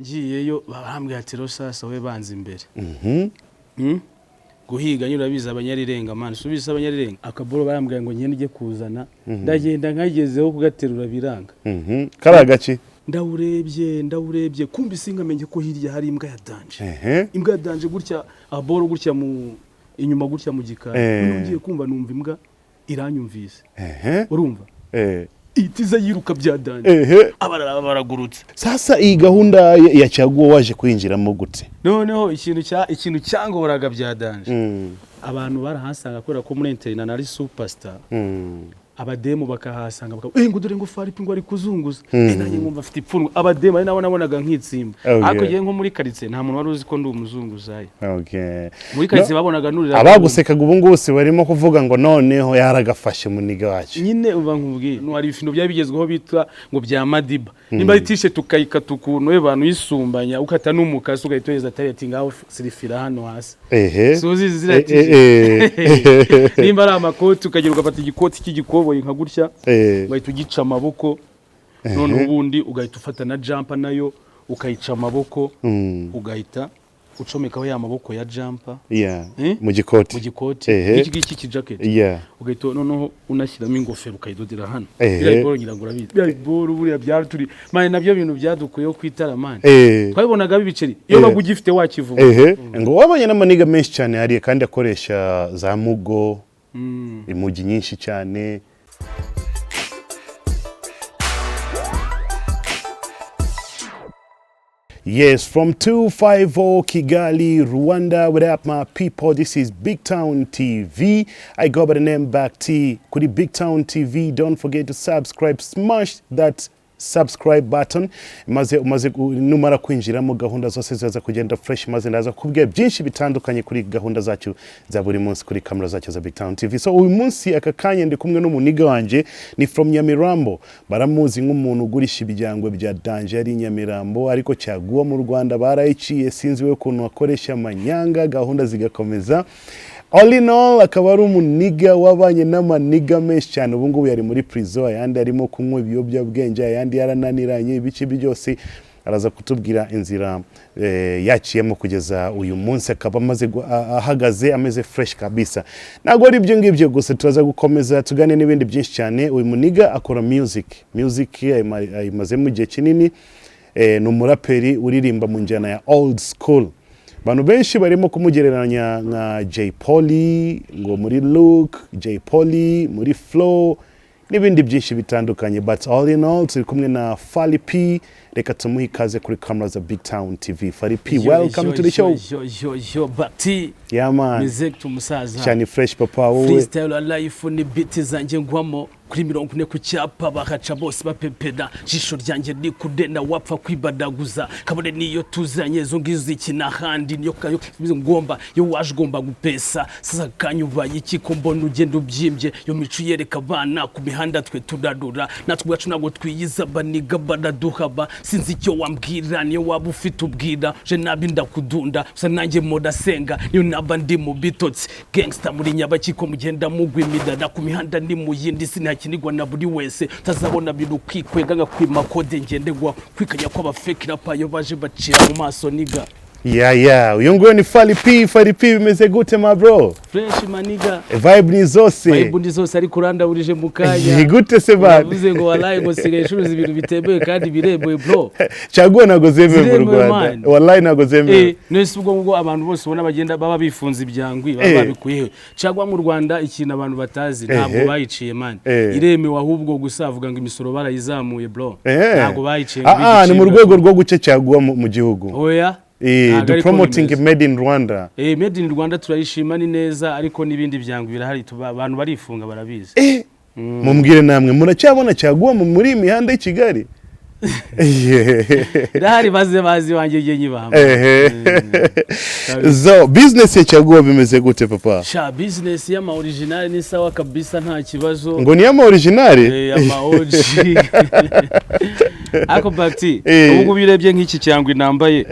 Ngiyeyo barambwira ati: "Rero sasa we, banza imbere." Guhiga nyine urabizi, abanyarirenga man, subiza abanyarirenga akaboro. Barambwira ngo ngende ujye kuzana, ndagenda nkagezeho kugaterura biranga. Kari agace. Ndawurebye, ndawurebye, kumva sinkamenye ko hirya hari imbwa ya danger. Imbwa ya danger gutya, aboro gutya mu inyuma gutya mu gikari. Noneho ngiye kumva numva imbwa iranyumvise. Urumva, ihita yiruka bya danger. Abarara baragurutse. Sasa iyi gahunda ya caguwa waje kwinjiramo gute? Noneho ikintu cyangoraga bya danger, abantu barahasanga kubera ko muri internat nari superstar. Abademu bakahasanga bakavuga ngo dore ngo Fally P ngo ari kuzunguza. Nanjye nkumva afite ipfunwe, abademu ari nabo nabonaga nkitsimba. Ariko ngewe nko muri karitsiye nta muntu wari uzi ko ndi umuzunguzayi. Muri karitsiye babonaga nurira. Abagusekaga ubu ngubu si barimo kuvuga ngo noneho yaragafashe muniga wacu? Nyine uba nkubwiye, no hari ibintu byari bigezweho bitwa ngo bya Madiba, nimba ari t-shirt ukayikata ukuntu we bantu uyisumbanya, ukata n'umukasi ugahita uheza atari ati ngaho sirifira hano hasi. Suzi ziriya t-shirt? Nimba ari amakoti, ukagera ugafata igikoti cy'igikoboyi nka gutya, ugahita ugica amaboko, noneho ubundi ugahita ufata na jumper nayo ukayica amaboko, ugahita ucomekaho ya maboko ya jumper. Eh? Mu gikoti. Mu gikoti. Iki ngiki kijaketi, ugahita noneho unashyiramo ingofero ukayidodera hano. Biriya biboro ngira ngo urabizi, biriya biboro buriya byari man, nabyo bintu byadukuyeho ku itara man. Twabibonaga ibiceri iyo baga ugifite wakivuga. Ngo wabonye n'amaniga menshi cyane hariya kandi akoresha za mugo, imugi nyinshi cyane. Yes, from 250 Kigali, Rwanda. What up, my people? This is Big Town TV. I go by the name Back T. Kuri Big Town TV, don't forget to subscribe. Smash that subscribe button, maze umaze numara kwinjiramo gahunda zose ziza kugenda fresh, maze ndaza kukubwira byinshi bitandukanye kuri gahunda zacu za buri munsi kuri kamera zacu za Big Town TV. So uyu munsi aka kanya ndi kumwe n'umuniga wanje, ni from Nyamirambo. Baramuzi nk'umuntu ugurisha ibyangwe bya danger ari i Nyamirambo, ariko cyaguwa mu Rwanda barayiciye, sinzi we ukuntu akoresha amanyanga, gahunda zigakomeza. All in all, akaba ari umuniga wabanye n'amaniga menshi cyane. Ubu ngubu yari muri prison, ayandi arimo kunywa ibiyobyabwenge, ayandi yarananiranye, ibice byose. Araza kutubwira inzira yaciyemo kugeza uyu munsi akaba amaze ahagaze ameze fresh kabisa. Ntabwo ari ibyo ngibyo gusa, turaza gukomeza tugane n'ibindi byinshi cyane. Uyu muniga akora music, music ayimazemo igihe kinini. Ni umuraperi uririmba mu njyana ya old school. Abantu benshi barimo kumugereranya nka Jay Polly, ngo muri look, Jay Polly muri flow n'ibindi byinshi bitandukanye. But all in all, turi kumwe na Fally P. Reka tumuhe ikaze kuri camera za Big Town TV. Fally P, welcome to the show. Yo yo yo, Bakti. Yeah man. Meze umusaza. Cyane, fresh papa, wowe? Freestyle life ni beat zanjye ngwamo kuri 40 ku cyapa, bakaca bose bapepera, jisho ryanjye rikudenda wapfa kwibadaguza, kabone niyo tuzanye zo ngizo iki n'ahandi niyo kayo ngomba yo waje ugomba gupesa. Sasa kanyubaye iki ko mbona ugenda ubyimbye? Yo mico yereka abana ku mihanda, twe turarura natwe ubwacu ntabwo twiyiza, baniga baraduhaba. Sinzi icyo wambwira, niyo waba ufite ubwira je nabi ndakudunda gusa, nanjye modasenga niyo naba ndi mu bitotsi. Gangster muri nyabakiko, mugenda mugwa imidada ku mihanda, ni mu yindi sinakinigwa na buri wese utazabona bintu kwikwega ngakwima kode ngendegwa kwikanya kw'abafake rapa iyo baje bacira mu maso niga. Yeah, uyu nguyu ni Fally P. Fally P, bimeze gute ma bro? Fresh maniga. Vibe ni zose. Vibe ni zose, ariko urandaburije mu kanya. Gute se man? Uravuze ngo walayi ngo sigaye ncuruza ibintu bitemewe kandi biremewe bro. Caguwa ntabwo zemewe mu Ziremewe, Rwanda. man. Wallahi ntabwo zemewe. Nese ubwo ngubwo abantu bose ubona bagenda baba bifunze ibyangwi baba babikuye he? Cyangwa mu Rwanda ikintu abantu batazi, ntabwo bayiciye man. Iremewe ahubwo, gusa avuga ngo imisoro barayizamuye bro. Ntabwo bayiciye ngo Ah, ni mu ibiciro. rwego rwo guca caguwa mu gihugu. Oya. Ntabwo The ariko promoting bimeze. made in Rwanda. Made in Rwanda turayishima, ni neza, ariko n'ibindi byangwi birahari, abantu barifunga barabizi. Mumbwire namwe, muracyabona caguwa muri iyi mihanda y'i Kigali? Irahari, baze bazi wanjye ngiye nyibamba. So business ya caguwa bimeze gute papa? Sha, business y'ama original ni sawa kabisa, nta kibazo. Ngo ni ama original? Ama OG. Ariko Bakti, ubu ngubu iyo urebye nk'iki cyangwa nambaye,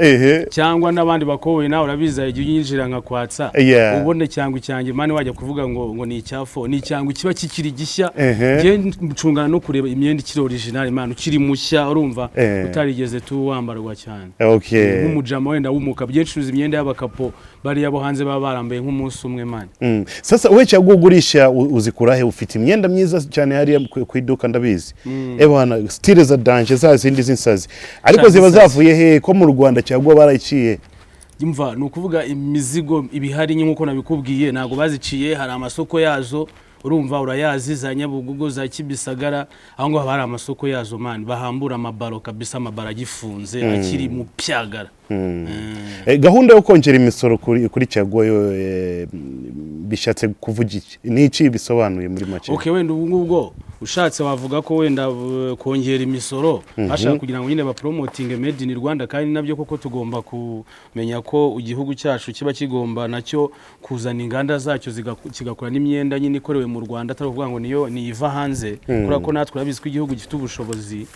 cyangwa n'abandi bakoboyi, nawe urabizi igihe unyinjira nkakwatsa, ubone cyangwa icyanjye man, wajya kuvuga ngo ni icyafo, ni icyangwa kiba kikiri gishya. Njye ncungana no kureba imyenda ikiri original man, ukiri mushya. Urumva, utarigeze tuwambarwa cyane. Nk'umujama wenda w'umukapo, byinshi uzi, imyenda y'abakapo bariya bo hanze baba barambaye nk'umunsi umwe, man. Sasa we cyangwa ugurisha uzikura he? Ufite imyenda myiza cyane hariya ku iduka, ndabizi. Ebana, style za danger, za zindi z'insazi, ariko Sha, ziba z'insazi. zavuye he, ko mu Rwanda cyangwa barayiciye? Imva ni ukuvuga imizigo ibihari nk'uko nabikubwiye, ntabwo baziciye, hari amasoko yazo. Urumva, urayazi, za Nyabugogo, za Kibisagara, aho ngaho haba hari amasoko yazo, man, bahambura amabaro kabisa, amabaro agifunze, akiri mu pyagara. Gahunda yo kongera imisoro kuri caguwa yo, bishatse kuvuga iki? Ni iki bisobanuye muri make? Okay, wenda ubu ngubwo ushatse wavuga ko wenda kongera imisoro bashaka kugira ngo nyine bapromotinge made in Rwanda, kandi nabyo koko tugomba kumenya ko igihugu cyacu kiba kigomba nacyo kuzana inganda zacyo, kigakora n'imyenda nyine ikorewe mu Rwanda, atari ukuvuga ngo niyo niyiva hanze, kubera ko natwe urabizi ko igihugu gifite ubushobozi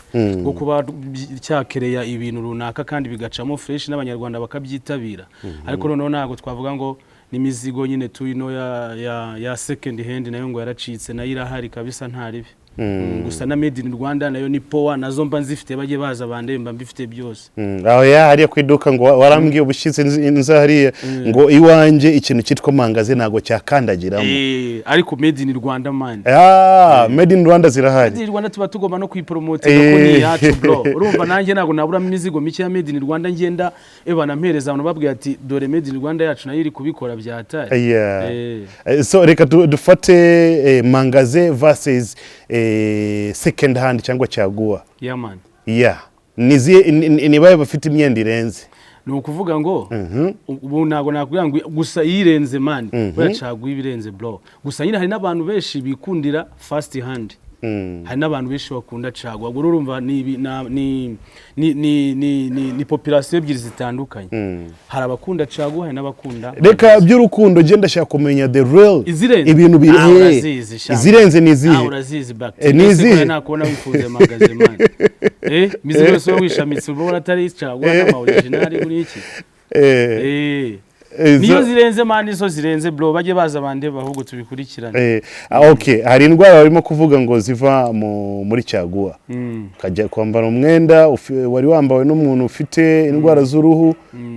bwo kuba cyakereya ibintu runaka kandi bigacamo fresh n'Abanyarwanda bakabyitabira. Ariko noneho ntabwo twavuga ngo n'imizigo nyine tuyino ya second hand nayo ngo yaracitse, nayo irahari kabisa, nta ribi. Gusa na made in Rwanda nayo ni power, nazo mba nzifite, bajye baza bandebe, mba mbifite byose. Aho ya hariya ku iduka ngo warambwiye ubushize nza hariya ngo iwanjye ikintu cyitwa magasin ntabwo cyakandagiramo. Ariko made in Rwanda, man. Ah, made in Rwanda zirahari. Made in Rwanda tuba tugomba no kuyipromotinga ko ni iyacu, bro. Urumva, nanjye ntabwo naburamo imizigo mike ya made in Rwanda, ngenda ebana mpereza abantu, babwira ati dore made in Rwanda yacu nayo iri kubikora byatari. So reka dufate magasin versus second hand cyangwa caguwa. Yeah, man. Yeah, nizihe ni bahe bafite imyenda irenze? Ni ukuvuga ngo ubu ntabwo nakubwira ngo gusa iyirenze, man, buriya caguwa ibirenze, bro. Gusa nyine hari n'abantu benshi bikundira first hand, hari n'abantu benshi bakunda caguwa. Ubwo urumva ni ibi- na- ni ni ni ni ni ni population ebyiri zitandukanye: hari abakunda caguwa, hari n'abakunda Reka by'urukundo, genda, ndashaka kumenya the real Izirenze. ibintu biri Ah, urazizi sha. Izirenze ni izihe? Ah, urazizi back. Ni izihe? Nakubona wifuze magasin, man. Mizigo yose uba wishamitse, ubona atari caguwa n'ama original kuri iki. Niyo zirenze, man, nizo zirenze, bro, bajye baza bandeba ahubwo tubikurikirane. Okay, hari indwara barimo kuvuga ngo ziva muri caguwa, ukajya kwambara umwenda wari wambawe n'umuntu ufite indwara z'uruhu,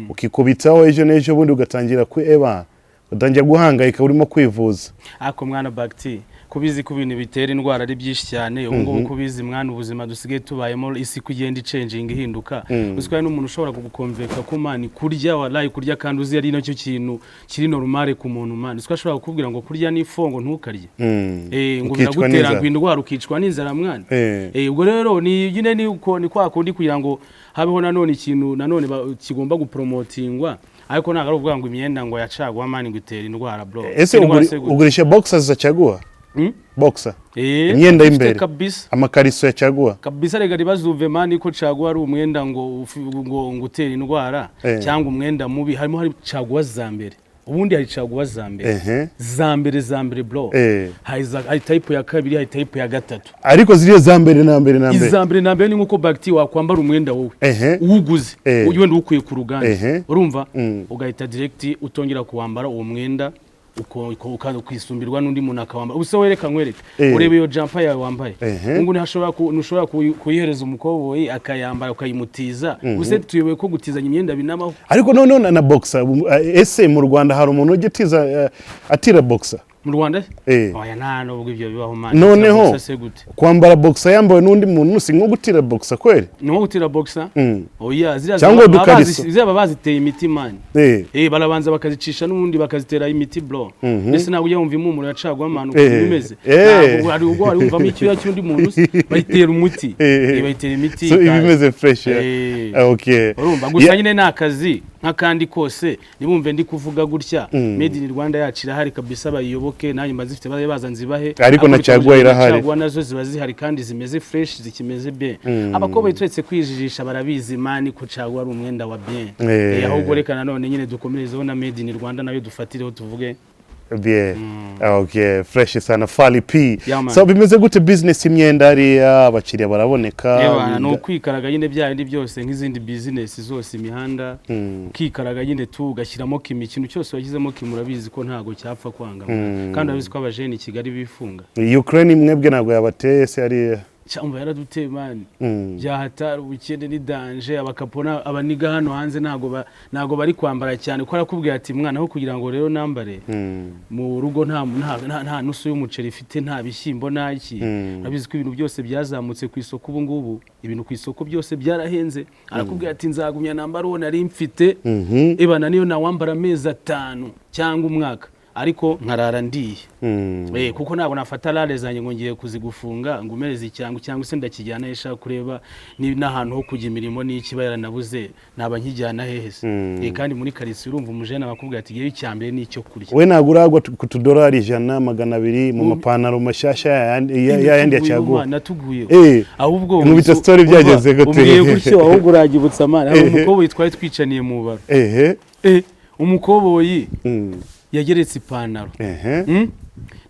ukikubitaho, ejo n'ejo bundi ugatangira eba ugatangira guhangayika urimo kwivuza. Ariko mwana Bagiti, kubizi ko ibintu bitera indwara ari byinshi cyane ubu ngubu, kubizi mwana, ubuzima dusigaye tubayemo, isi ko igenda icenjinga, ihinduka. Uzi ko hari n'umuntu ushobora kugukomveka ko, man, kurya, walayi, kurya kandi uzi ari nacyo kintu kiri normal ku muntu, man, uzi ko ashobora kukubwira ngo kurya ni ngo ntukarye, ngo Ukicwa biragutera n'inzara. ngo indwara, ukicwa n'inzara, mwana. Ubwo rero ni nyine ni uko, ni kwa kundi kugira ngo habeho nanone ikintu nanone kigomba gupromotingwa, ariko ntabwo ari ukuvuga ngo imyenda ngo yacaguwa, man, ngo itera indwara, bro. Ese Indwara se gute? ugurisha boxers za caguwa? Hmm? Boxer, imyenda dufite y'imbere. Kabisa. Amakariso ya caguwa? Kabisa. Rega ntibazumve, man, ko caguwa ari umwenda ngo ngo utera indwara cyangwa umwenda mubi. Harimo, hari caguwa za mbere, ubundi hari caguwa za mbere, za mbere, za mbere, bro. Hari type ya kabiri, hari type ya gatatu. Ariko ziriya za mbere na mbere na mbere? Iza mbere na mbere ni nk'uko bagiti wakwambara umwenda wowe uwuguze, wenda uwukuye ku ruganda, urumva, ugahita direct utongera kuwambara uwo mwenda, ukisumbirwa n'undi muntu akawambara. Ubu se wereka nkwereke, ureba iyo jumper yawe wambaye, ubu ntushobora kuyihereza umukoboyi akayambara, ukayimutiza. Ubu se tuyobewe ko gutizanya imyenda binabaho? Ariko noneho na boxer, ese mu Rwanda hari umuntu ujya utiza, atira boxer? Mu Rwanda? Eh. Oya, nta nubwo ibyo bibaho, man. Noneho Boxer se gute? kwambara boxer yambawe n'undi muntu si nko gutira boxer kweri? Ni nko gutira boxer? Oya, ziriya Cyangwa udukariso. ziriya baba baziteye imiti, man. Barabanza bakazicisha n'ubundi bakazitera imiti, bro. Mbese ntabwo ujya wumva impumuro yacagwa amanu ukuntu imeze? Ntabwo hari ubwo wari wumvamo icyuya cy'undi muntu se? Bayitera umuti. Bayitera imiti So iba ikaza. imeze fresh, yeah. Okay. Urumva, gusa nyine ni akazi nk'akandi kose, ntibumve ndi kuvuga gutya. Made in Rwanda yacu irahari kabisa, bayiyoboke, nanjye mba zifite, baze baza nzibahe. Ariko na caguwa irahari. Caguwa nazo ziba zihari kandi zimeze fresh, zikimeze bien. Abakobwa turetse kwijijisha, barabizi, man, ko caguwa ari umwenda wa bien. Ahubwo reka nanone nyine dukomerezeho na made in Rwanda nayo dufatireho tuvuge. Bien. Okay, fresh sana, Fally P. Yeah, man. So bimeze gute business imyenda hariya, abakiriya baraboneka? Yewe, ni ukwikaraga nyine, bya bindi byose nk'izindi business zose, imihanda, ukikaraga nyine tu, ugashyiramo kimi. Ikintu cyose washyizemo kimi, urabizi ko ntago cyapfa kwanga, kandi urabizi ko abajene i Kigali bifunga. Ukraine mwebwe ntabwo yabateye se hariya? Cyangwa yaraduteye, man, byahatari. Ubukene ni danger. Abakapona, abaniga hano hanze ntago bari kwambara cyane, ko arakubwira ati: "Mwana, aho kugira ngo rero nambare mu rugo nta nusu y'umuceri ifite, nta bishyimbo, nta iki." Urabizi ko ibintu byose byazamutse ku isoko ubu ngubu, ibintu ku isoko byose byarahenze. Arakubwira ati: "Nzagumya nambara uwo nari mfite, ibana niyo nawambara amezi 5 cyangwa umwaka, ariko nkarara ndiye." Kuko ntabwo nafata rare zanjye ngo ngiye kuzigufunga ngo umereze icyango, cyangwa se ndakijyana he? Shaka kureba ni n'ahantu ho kujya imirimo n'iki, iba yaranabuze, naba nkijyana hehe se? Kandi muri karitsiye urumva umujene abakubwira ati: "Ngewe icya mbere ni icyo kurya." We ntabwo uragwa ku tudolari 100, 200 mu mapantaro mashyashya yayandi ya caguwa? Natuguyeho. Ahubwo Nkubita story, byagenze gute? Umbwiye gutyo, ahubwo uragibutsa, man. Hari umukoboyi twari twicaniye mu baro. Umukoboyi yageretse ipantaro.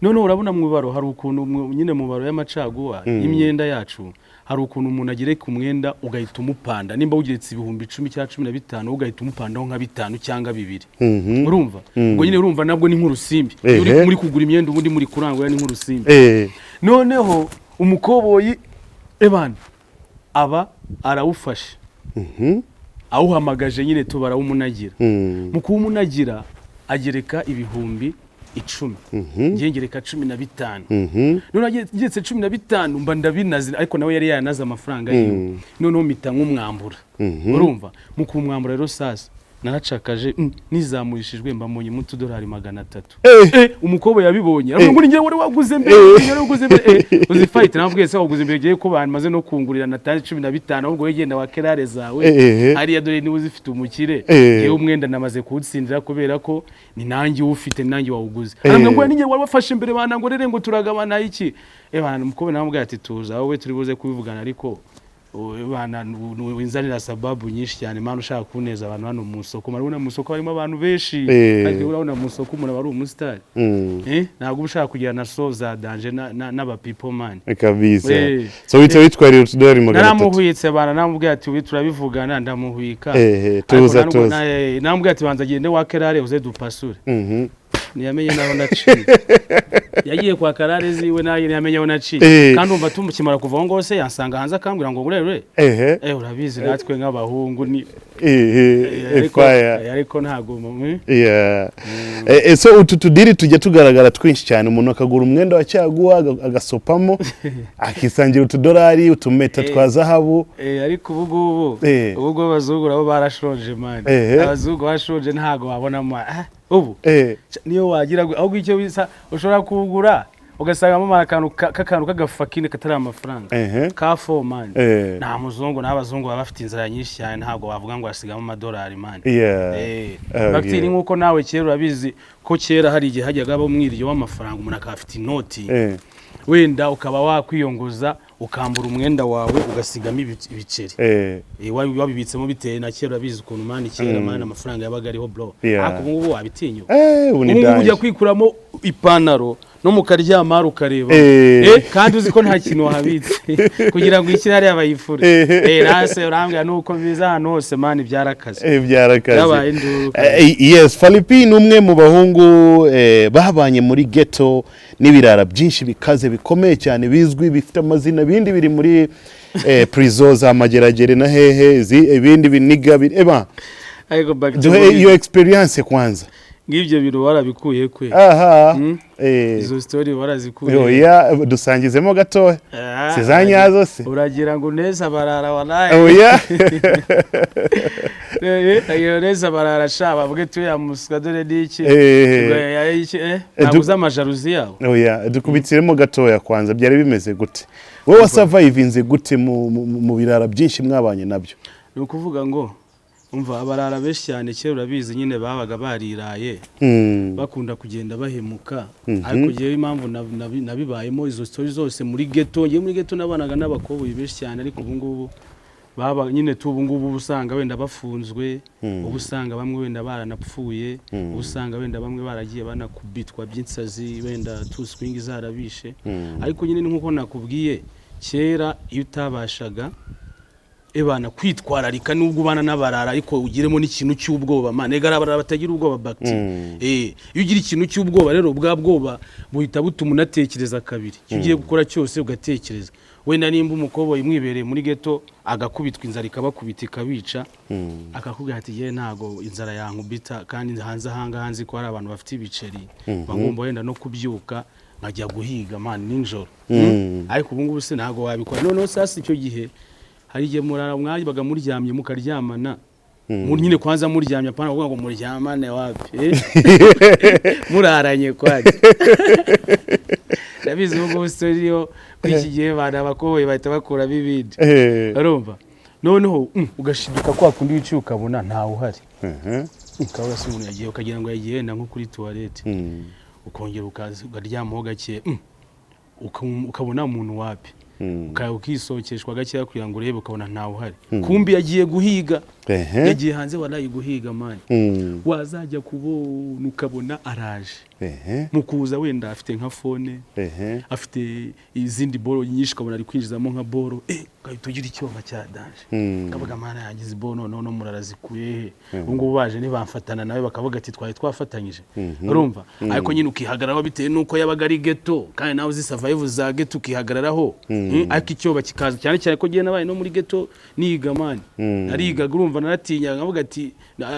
Noneho urabona mu baro hari ukuntu nyine mu baro y'amacaguwa y'imyenda yacu, hari ukuntu umuntu agereka umwenda ugahita umupanda. Nimba ugeretse 10,000 cyangwa 15, ugahita umupandaho nka bitanu cyangwa bibiri. Urumva ubwo nyine, urumva nabwo ni nk'urusimbi. Iyo uri muri kugura imyenda, ubundi muri kurangura ni nk'urusimbi. Noneho umukoboyi ebana aba arawufashe, awuhamagaje nyine tu, barawumunagira. Mu kuwumunagira agereka 10,000, ngiye ngereka 15. None ageretse 15, mba ndabinaze, ariko nawe yari yayanaze amafaranga yiwe. Noneho mpita nkumwambura. Urumva mu kumwambura rero, sasa naracakaje, nizamurishijwe mba mbonye mu tudolari 300. Umukobwa yabibonye aravuga ngo: "Ni njyewe wari waguze mbere, ni njyewe wari waguze mbere." Uzi fight nabwiye se waguze mbere, ngiye ko bamaze no kungurira natanze 15, ahubwo wowe genda wa kerare zawe hariya, dore niba uzifite umukire. Ngewe umwenda namaze kuwutsindira kubera ko ni nanjye uwufite, ni nanjye wawuguze. Arambwira ngo: "Ni njye wari wafashe mbere bana," ngo rere ngo turagabana iki. Bana, umukobwa namubwiye ati: "Tuza wowe, turi buze kubivugana, ariko bana winzanira sababu nyinshi cyane, man, ushaka kuneza abantu hano mu isoko." Urabona mu isoko harimo abantu benshi. Ariko urabona mu isoko umuntu aba ari umusitari. Ntabwo uba ushaka kugira na so za danger n'abapipo, man. Kabisa. So wita witwarira utudolari 300? Naramuhwitse bana, namubwiye ati: "Ubi turabivugana." Ndamuhwika. Tuza, Ariko ntabwo- tuza. Namubwiye ati: "Banza agende wa kerare uze dupasure." Ntiyamenye naho naciye. Yagiye kwa karare ziwe, nayo ntiyamenye aho naciye. Kandi umva tumukimara kuva aho ngaho se, yansanga hanze akambwira ngo urere. Urabizi natwe nk'abahungu ni ariko Fire. Ariko ntabwo Yeah. So utu tudiri tujya tugaragara twinshi cyane, umuntu akagura umwenda wa caguwa agasopamo akisangira utudolari, utumeta twa zahabu. Ariko ubu ngubu, ubu ngubu abazungu nabo barashonje, man. Abazungu bashonje, ntabwo wabonamo ubu niyo wagira ahubwo icyo bisa ushobora kuwugura ugasangamo akantu k'akantu k'agafakine katari amafaranga ka fo, man. Nta muzungu n'abazungu baba bafite inzara nyinshi cyane, ntabwo wavuga ngo hasigamo amadolari, man. Bagiteri, nk'uko nawe kera urabizi ko kera hari igihe hajyaga haba umwiryo w'amafaranga, umuntu akaba afite inoti, wenda ukaba wakwiyongoza ukambura umwenda wawe ugasigamo ibiceri. Wabibitsemo bitewe na kera, urabizi ukuntu, man, kera, man, amafaranga yabaga ariho, bro. Ariko ubu ngubu wabitinyuka? Ubu ni Ubu ngubu ujya danger. kwikuramo ipantaro no mu karyamari ukareba. Kandi uzi ko nta kintu wahabitse kugira ngo ishyire hariya bayifure. Nase urambwira nuko biza ahantu hose, man, byarakaze. Byarakaze. Byabaye induru. Yes, Fally P ni umwe mu bahungu babanye muri ghetto n'ibirara byinshi bikaze bikomeye cyane bizwi bifite amazina, ibindi biri muri prison za Mageragere na hehe, ibindi biniga biri eba. Ariko back to Duhe iyo experience kwanza. Ng'ibyo bintu warabikuye kwe? Aha. Izo story warazikuye? Oya, dusangizemo gatoya. Ah, Si za nyazo se? Uragira ngo uneze barara, walayi. Oya. Neza barara sha, bavuge tuya muswa dore niki. Iki ntabwo uzi amajaruzi yabo. Oya, dukubitsiremo gatoya kwanza, byari bimeze gute? Wowe wasurvivinze gute mu birara byinshi mwabanye nabyo? Ni ukuvuga ngo umva, abarara benshi cyane kera urabizi nyine babaga bariraye, bakunda kugenda bahemuka. Ariko ngewe impamvu nabibayemo izo story zose muri ghetto, ngewe muri ghetto nabanaga n'abakoboyi benshi cyane, ariko ubu ngubu baba nyine tu, ubu ngubu uba usanga wenda bafunzwe, uba usanga bamwe wenda baranapfuye, uba usanga wenda bamwe baragiye banakubitwa by'insazi, wenda tu swing zarabishe. Ariko nyine ni nk'uko nakubwiye, kera iyo utabashaga ebana kwitwararika, nubwo ubana n'abarara ariko ugiremo n'ikintu cy'ubwoba, man. Ega abarara batagira ubwoba bagiti. Iyo ugira ikintu cy'ubwoba rero, bwa bwoba buhita butuma unatekereza kabiri icyo ugiye gukora cyose, ugatekereza. Wenda nimba umukobwa mwibereye muri ghetto, agakubitwa inzara, ikabakubita, ikabica, akakubwira ati: "Ye, ntago inzara yankubita, kandi hanze ahangaha nzi ko hari abantu bafite ibiceri, bagomba wenda no kubyuka nkajya guhiga, man, nijoro." Ariko ubu ngubu se ntago wabikora. Noneho sasa icyo gihe hari igihe murara, mwabaga muryamye, mukaryamana nyine, kwanza muryamye, apana kuvuga ngo muryamane, wapi, eh? Muraranye kwaje. Ndabizi, ubu ngubu story yo kuri iki gihe bana abakoboyi bahita bakuramo ibindi. Urumva, noneho ugashiduka kwa kundi wicaye, ukabona ntawe uhari. Ukabona se umuntu yagiye, ukagira ngo yagiye wenda nko kuri toilette. Ukongera ukaza ukaryamaho gake, ukabona umuntu wapi. Ukisokeshwa gakeya kugira ngo urebe, ukabona ntawe uhari. Kumbi yagiye guhiga. Yagiye hanze, warayi, guhiga, man. Wazajya kubona ukabona araje. Mu kuza wenda afite nka phone, afite izindi boro nyinshi, ukabona ari kwinjizamo nka boro, ugahita ugira icyoba cya danger. Ukavuga: "Mana yanjye, izi boro noneho no murarazikuye he? Ubu ngubu baje ntibamfatana nawe, bakavuga ati twari twafatanyije." Urumva, ariko nyine ukihagararaho bitewe n'uko yabaga ari ghetto, kandi nawe uzi survive za ghetto, ukihagararaho. Ariko icyoba kikaza cyane cyane ko ngiye nabaye no muri ghetto niga, man. Narigaga, urumva, naratinyaga, nkavuga ati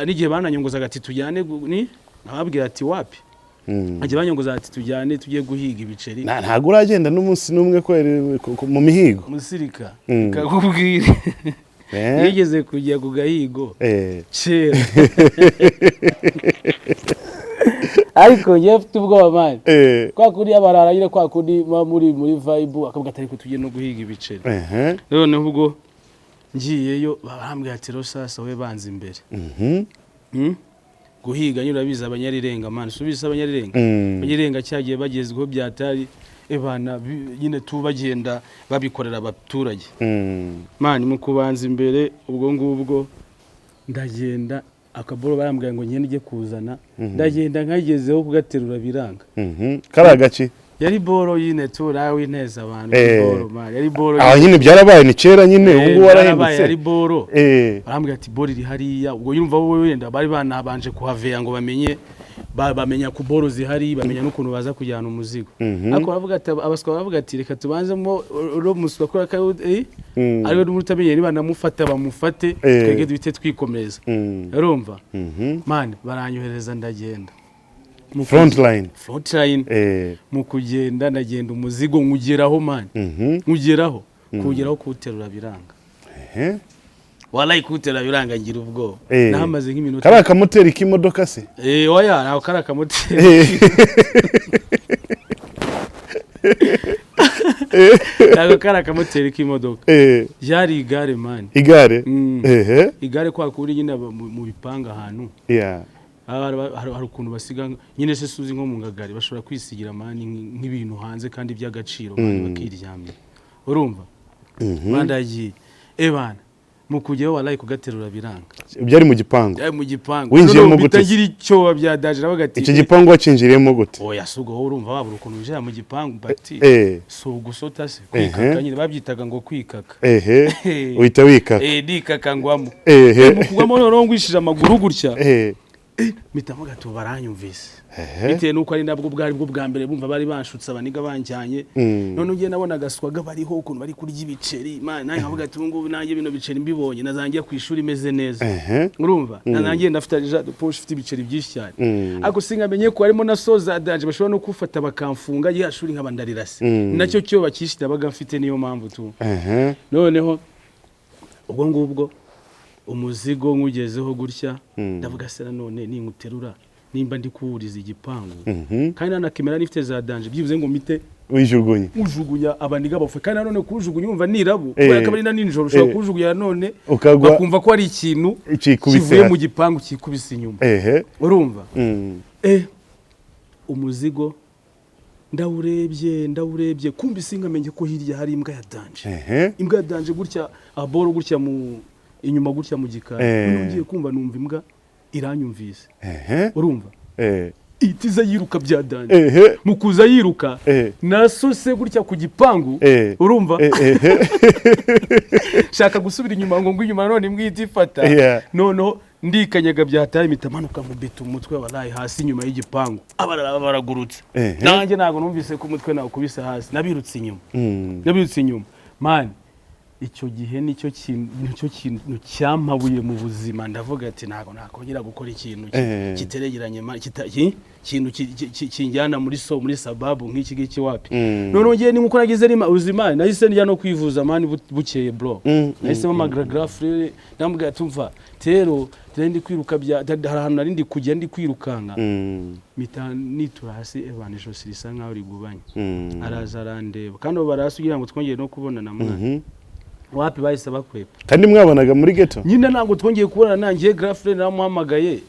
n'igihe bananyongozaga ati tujyane ni nkababwira ati wapi. Ajya banyongoza ati tujyane, tujye guhiga ibiceri. Ntabwo uragenda n'umunsi n'umwe kweri mu mihigo? Musirika, kakubwira, yigeze kujya ku gahigo kera, ariko njyewe mfite ubwoba, man. Kwa kundi abarara nyine, kwa kundi muba muri muri vibe, akavuga ati ariko tujye no guhiga ibiceri. Noneho ubwo ngiyeyo, barambwira ati: "Rero sasa we banza imbere." Guhiga nyine, urabizi abanyarirenga, man, subiza abanyarirenga. Abanyarirenga cyagiye bagezweho byatari ebana nyine tu bagenda babikorera abaturage. Man, mu kubanza imbere, ubwo ngubwo ndagenda, akaboro barambwira ngo ngende ujye kuzana, ndagenda, nkagezeho kugaterura biranga. Kari agaki? Yari boro nyine tu, nawe wineza abantu. Yari boro, man, yari boro. Aho nyine byarabaye, ni kera nyine, ubu ngubu Byarabaye, warahindutse. Yari boro. Barambwira ati boro iri hariya. Ubwo yumva wowe wenda bari banabanje kuhaveya ngo bamenye bamenya ku boro zihari, bamenya n'ukuntu baza kujyana umuzigo. Ariko baravuga ati, abaswa baravuga ati reka tubanzemo uro muswa kubera ko ariwe n'utamenye, niba namufata bamufate, twebwe duhite twikomereza. Urumva, man, baranyohereza, ndagenda. Front line. Front line. Mu kugenda, ndagenda, umuzigo nkugeraho, man. Nkugeraho, kuwugeraho, kuwuterura biranga. Walayi, kuwuterura biranga, ngira ubwoba. Nahamaze nk'iminota. Kari akamoteri k'imodoka se? Oya, ntabwo kari akamoteri. Ntabwo kari akamoteri k'imodoka. Ryari igare, man. Igare. Igare kwa kundi nyine mu bipanga ahantu hari ukuntu basiga nyine se, suzi nko mu ngagari bashobora kwisigira, man, nk'ibintu hanze kandi by'agaciro, man, bakiryamira. Urumva, bandagiye ebana, mu kujyaho, walayi, kugaterura biranga. Byari mu gipangu? Byari mu gipangu. Winjiyemo Noneho gute? bitagira icyo bya danger, nabaga ati Icyo gipangu wacinjiriyemo gute? Oya, si ubwo wowe urumva wabura ukuntu winjira mu gipangu bati si ugusota se, kwikaka nyine, babyitaga ngo kwikaka. Uhita wikaka. Ndikaka ngwamo. Mu kugwamo noneho ngwishije amaguru gutya, mpita mvuga ati ubu baranyumvise, bitewe n'uko ari nabwo bwari bwo bwa mbere bumva bari banshutse, abaniga banjyanye. None ugiye nabona agaswaga bariho, ukuntu bari kurya ibiceri, man, nanjye nkavuga ati ubu ngubu nanjye bino biceri mbibonye nazangiye ku ishuri imeze neza. Urumva, nanjye ndafite ja poche ifite ibiceri byinshi cyane, ariko sinkamenye ko harimo na soza danger, bashobora no kufata bakamfunga ya shuri nkaba ndarirase. Nacyo cyo bakishyira baga mfite, niyo mpamvu tu. Noneho ubwo ngubwo umuzigo nkugezeho gutya, ndavuga se nanone ninkuterura, nimba ndi kuwuriza igipangu, kandi nanakemera nifite za danger, byibuze ngo mpite Wijugunye. ujugunya, abaniga bafu. Kandi nanone kuwujugunya, urumva nirabu, kubera ko ari na nijoro, ushobora kuwujugunya nanone Ukagwa. bakumva ko ari ikintu Cikubise kivuye hasi. mu gipangu kikubise inyuma. Urumva, umuzigo ndawurebye, ndawurebye, kumbi sinkamenye ko hirya hari imbwa ya danger. Imbwa ya danger gutya, aboro gutya mu inyuma gutya mu gikari. Noneho ngiye kumva numva imbwa iranyumvise. Urumva, ihita yiruka bya danger. Mu kuza yiruka, nasose gutya ku gipangu. Urumva, shaka gusubira inyuma ngo ngwe inyuma, none imbwa ihita ifata. Noneho ndikanyaga byataye, impita manuka, mubita umutwe waraye hasi inyuma y'igipangu, abarara baragurutse. Nanjye ntabwo numvise ko umutwe nawukubise hasi, nabirutse inyuma. Nabirutse inyuma. Man, icyo gihe nicyo kintu cyampabuye mu buzima. Ndavuga ati ntabwo nakongera gukora ikintu kiteregeranye, man, ikintu kinjyana muri sababu nk'iki ngiki, wapi. Noneho ngiye ni nkuko nagize rima ubuzima, nahise njya no kwivuza, man, bukeye, bro. Nahise mpamagara grand frère, ndamubwira ati: "Umva rero, tari ndi kwiruka bya hari ahantu nari ndi kujya ndi kwirukanka, mpita nitura hasi, ebana, ijosi risa nkaho rigubanye." Araza arandeba, kandi abo barasi kugira ngo twongere no kubonana, mwana, wapi, bahise bakwepa. Kandi mwabonaga muri ghetto. Nyine ntabwo twongeye kubonana. Nanjye grand frère naramuhamagaye,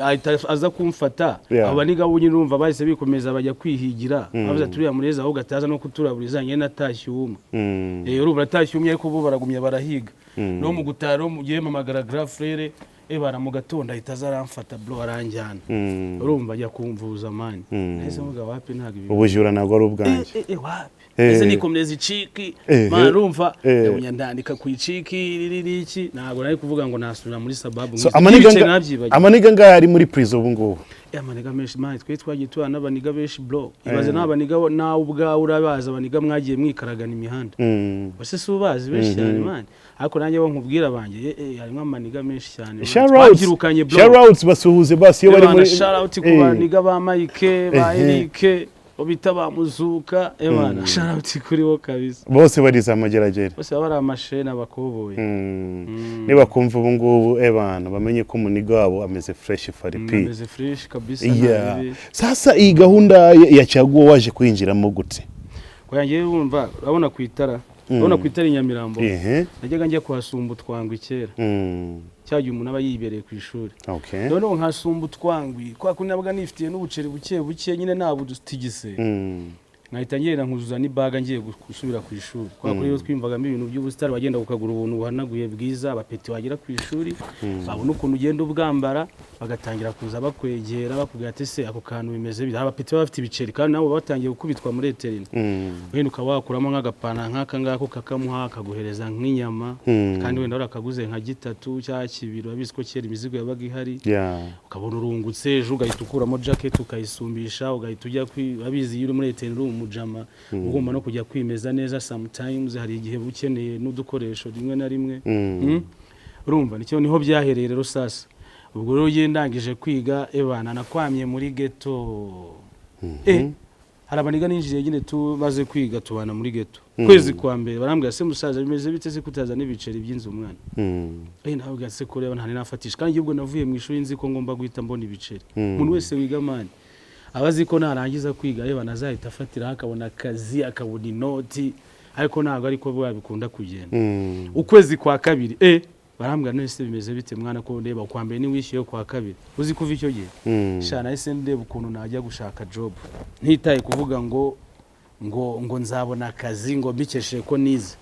ahita aza kumfata. Aba niga bo nyine, urumva, bahise bikomeza bajya kwihigira, bavuze ati: "Uriya murezi ahubwo ataza no kuturaburiza." Njye natashye umwe. Urumva natashye umwe, ariko bo baragumya barahiga. No mu gutaha rero, mu gihe mpamagara grand frère, bara mu gatondo ahita aza aramfata, bro, aranjyana. Urumva ajya kumvuza, man. Nahise mvuga: "Wapi, ntabwo ibi Ubujura ntabwo ari ubwanjye. Wapi." Ese nikomereza iciki, man, urumva, ndabona ndandika ku iciki riri iki, ntabwo nari kuvuga ngo nasubira muri sababu. So nk'izi. amaniga Ibiceri nabyibagiwe. Amaniga ngaya ari muri prison ubu ngubu? Amaniga menshi, man. Twe twagiye tubana n'abaniga benshi, bro. Ibaze n'abaniga, nawe ubwawe urabazi, abaniga mwagiye mwikaragana imihanda. Bose si ubazi benshi cyane, man? Ariko nanjye bo nkubwira banjye, harimo amaniga menshi cyane, man. Shout Twabyirukanye, bro. Shout, basuhuze basi iyo bari Ebana, muri shout out ku baniga ba Mike, ba Eric, bo bita ba Muzuka, ebana, shout out kuri bo kabisa. Bose barize amageragere. Bose baba ari amashene, abakoboyi. Nibakumva ubu ngubu, ebana, bamenye ko umuniga wabo ameze fresh, Faripi. Ameze fresh kabisa, nta bibi. Sasa iyi gahunda ya caguwa waje kwinjiramo gute? Oya, njyewe wumva, urabona ku itara, urabona ku itara i Nyamirambo, najyaga njya kuhasumba utwangwi kera, cya gihe umuntu aba yibereye ku ishuri. Noneho nkasumba utwangwi kwa kundi nabaga nifitiye n'ubuceri buke buke nyine, nabutigise, nkahita ngenda nkuzuza n'ibaga ngiye gusubira ku ishuri. Kwa kuri rero twiyumvagamo ibintu by'ubusitari, wagenda ukagura ubuntu buhanaguye bwiza, abapeti wagera ku ishuri babona ukuntu ugenda ubwambara, bagatangira kuza bakwegera, bakubwira ati: "Se ako kantu bimeze bite?" Abapeti baba bafite ibiceri, kandi nabo baba batangiye gukubitwa muri eterine. Wenda ukaba wakuramo nk'agapana nk'aka ngaka, kakamuha, akaguhereza nk'inyama, kandi wenda warakaguze nka gitatu cyangwa kibiri. Urabizi ko kera imizigo yabaga ihari. Ukabona urungutse, ejo ugahita ukuramo jacket ukayisumbisha, ugahita ujya kwi, urabizi iyo uri muri eteri uri umujama, ugomba no kujya kwimeza neza. Sometimes hari igihe uba ukeneye n'udukoresho rimwe na rimwe. Urumva nicyo niho byahereye rero. Sasa ubwo rero ugiye ndangije kwiga, ebana, nakwamye muri ghetto. Hari abaniga ninjiriye nyine tumaze kwiga, tubana muri ghetto. Kwezi kwa mbere barambwira: "Se musaza, bimeze bite se kutaza n'ibiceri by'inzu, mwana?" Nababwira: "Se kureba ntari nafatisha, kandi ubwo navuye mu ishuri nzi ko ngomba guhita mbona ibiceri." Umuntu wese wiga, man, aba azi ko narangiza kwiga, reba, nazahita afatiraho akabona akazi, akabona inoti, ariko ntabwo ariko biba bikunda kugenda. Ukwezi kwa kabiri, barambwira: "None se bimeze bite, mwana, ko ndeba kwa mbere niwishyuye kwa kabiri?" Uzi kuva icyo gihe, sha, nahise ndeba ukuntu najya gushaka job, ntitaye kuvuga ngo nzabona akazi ngo mbikesheje ko nize.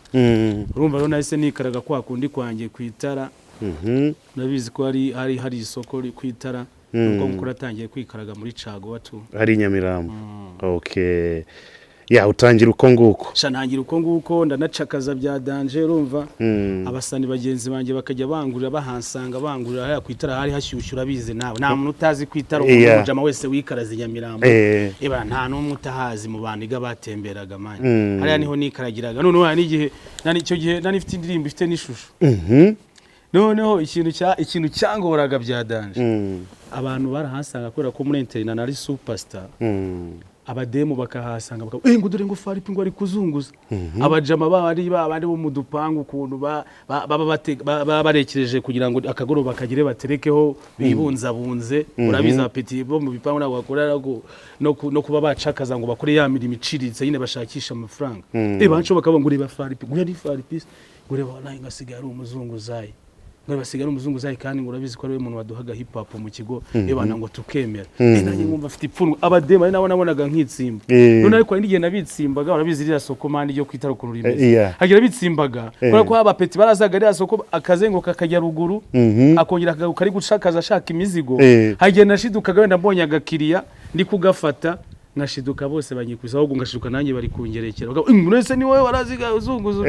Urumva rero nahise nikaraga kwa kundi kwanjye ku itara. Urabizi ko hari isoko ku itara, nubwo mukuru atangiye kwikaraga muri caguwa tu. Hari i Nyamirambo. Okay, ya, utangira uko nguko. Sha, ntangira uko nguko, ndanacakaza bya danger, urumva, abasani bagenzi banjye bakajya bangurira, bahansanga, bangurira hariya ku itara. Hari hashyushye, urabizi nawe, nta muntu utazi ku itara, umuntu w'umujama wese wikaraza i Nyamirambo. Eba, nta n'umwe utahazi mu bantu iga batemberaga, man. Hariya niho nikaragiraga. Noneho hari n'igihe nani, icyo gihe nari mfite indirimbo ifite n'ishusho. Noneho ikintu cyangoraga bya danger, abantu barahasanga kubera ko muri internet nari superstar. Abademu bakahasanga bakavuga ngo: "Dore ngo Faripi ngo ari kuzunguza." Abajama bari babandi bo mu dupangu, ukuntu baba barekereje kugira ngo akagoroba kagire baterekeho bibunzabunze. Urabizi, abapeti bo mu bipangu ntabwo bakora no kuba bacakaza ngo bakore ya mirimo iciriritse nyine, bashakisha amafaranga. Banco bakavuga ngo: "Reba Faripi, ngo ni Faripi, ngo reba wallahi, ngo asigaye ari umuzunguzayi, ngo basigaye ari umuzunguzayi, kandi ngo urabizi ko ari we muntu waduhaga hip hop mu kigo, ebana, ngo tukemera." Nanjye nkumva afite ipfunwe, abademu ari nabo nabonaga nkitsimba. None ariko hari n'igihe nabitsimbaga. Urabizi ririya soko, man, ryo kwitara ukuntu rimeze. Hagira bitsimbaga kubera ko abapeti barazaga ririya soko, akazenguruka akajya ruguru, akongera akagaruka ari gucakaza ashaka imizigo. Hagiye nashidukaga wenda mbonye agakiriya ndi kugafata. Nkashiduka bose banyikubise, ahubwo ngashiduka nanjye bari kungerekera. Bakavuga, "Mwese ni wowe waraziga uzunguza?"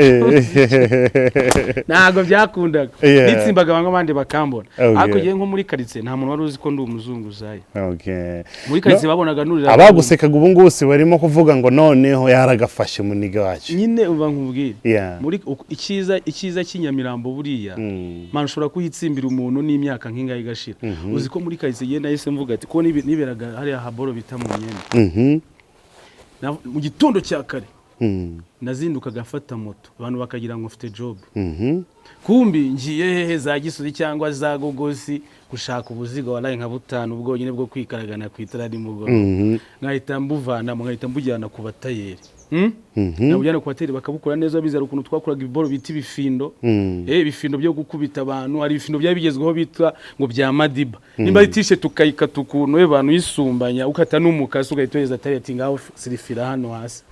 Ntabwo byakundaga. Nitsimbaga bamwe, abandi bakambona. Ariko ngewe nko muri karitsiye nta muntu wari uzi ko ndi umuzunguzayi. Muri karitsiye babonaga nurira. Abagusekaga ubu ngubu si barimo kuvuga ngo noneho yaragafashe muniga wacu? Nyine uba nkubwire, muri icyiza cy'inyamirambo buriya, man, ushobora kuhitsimbira umuntu n'imyaka nk'ingahe igashira. Uzi ko muri karitsiye igenda nahise mvuga ati ko niberaga hariya haboro bita mu myenda. Mu gitondo cya kare nazindukaga mfata moto, abantu bakagira ngo mfite job. Kumbi ngiye hehe? Za Gisozi cyangwa za Gogosi gushaka ubuzigo, waraye nka butanu bwonyine bwo kwikaragana ku itara nimugoroba. Nkahita mbuvana, nkahita mbujyana ku batayeri. Nabujyana ku batayeri bakabukora neza. Bizera ukuntu twakoraga ibiboro bita ibifindo. Ibifindo byo gukubita abantu. Hari ibifindo byari bigezweho bitwa ngo bya Madiba. Nimba ari t-shirt ukayikata ukuntu, we bantu uyisumbanya, ukata n'umukasi, ugahita uhereza tayeri ati: "Ngaho sirifira hano hasi."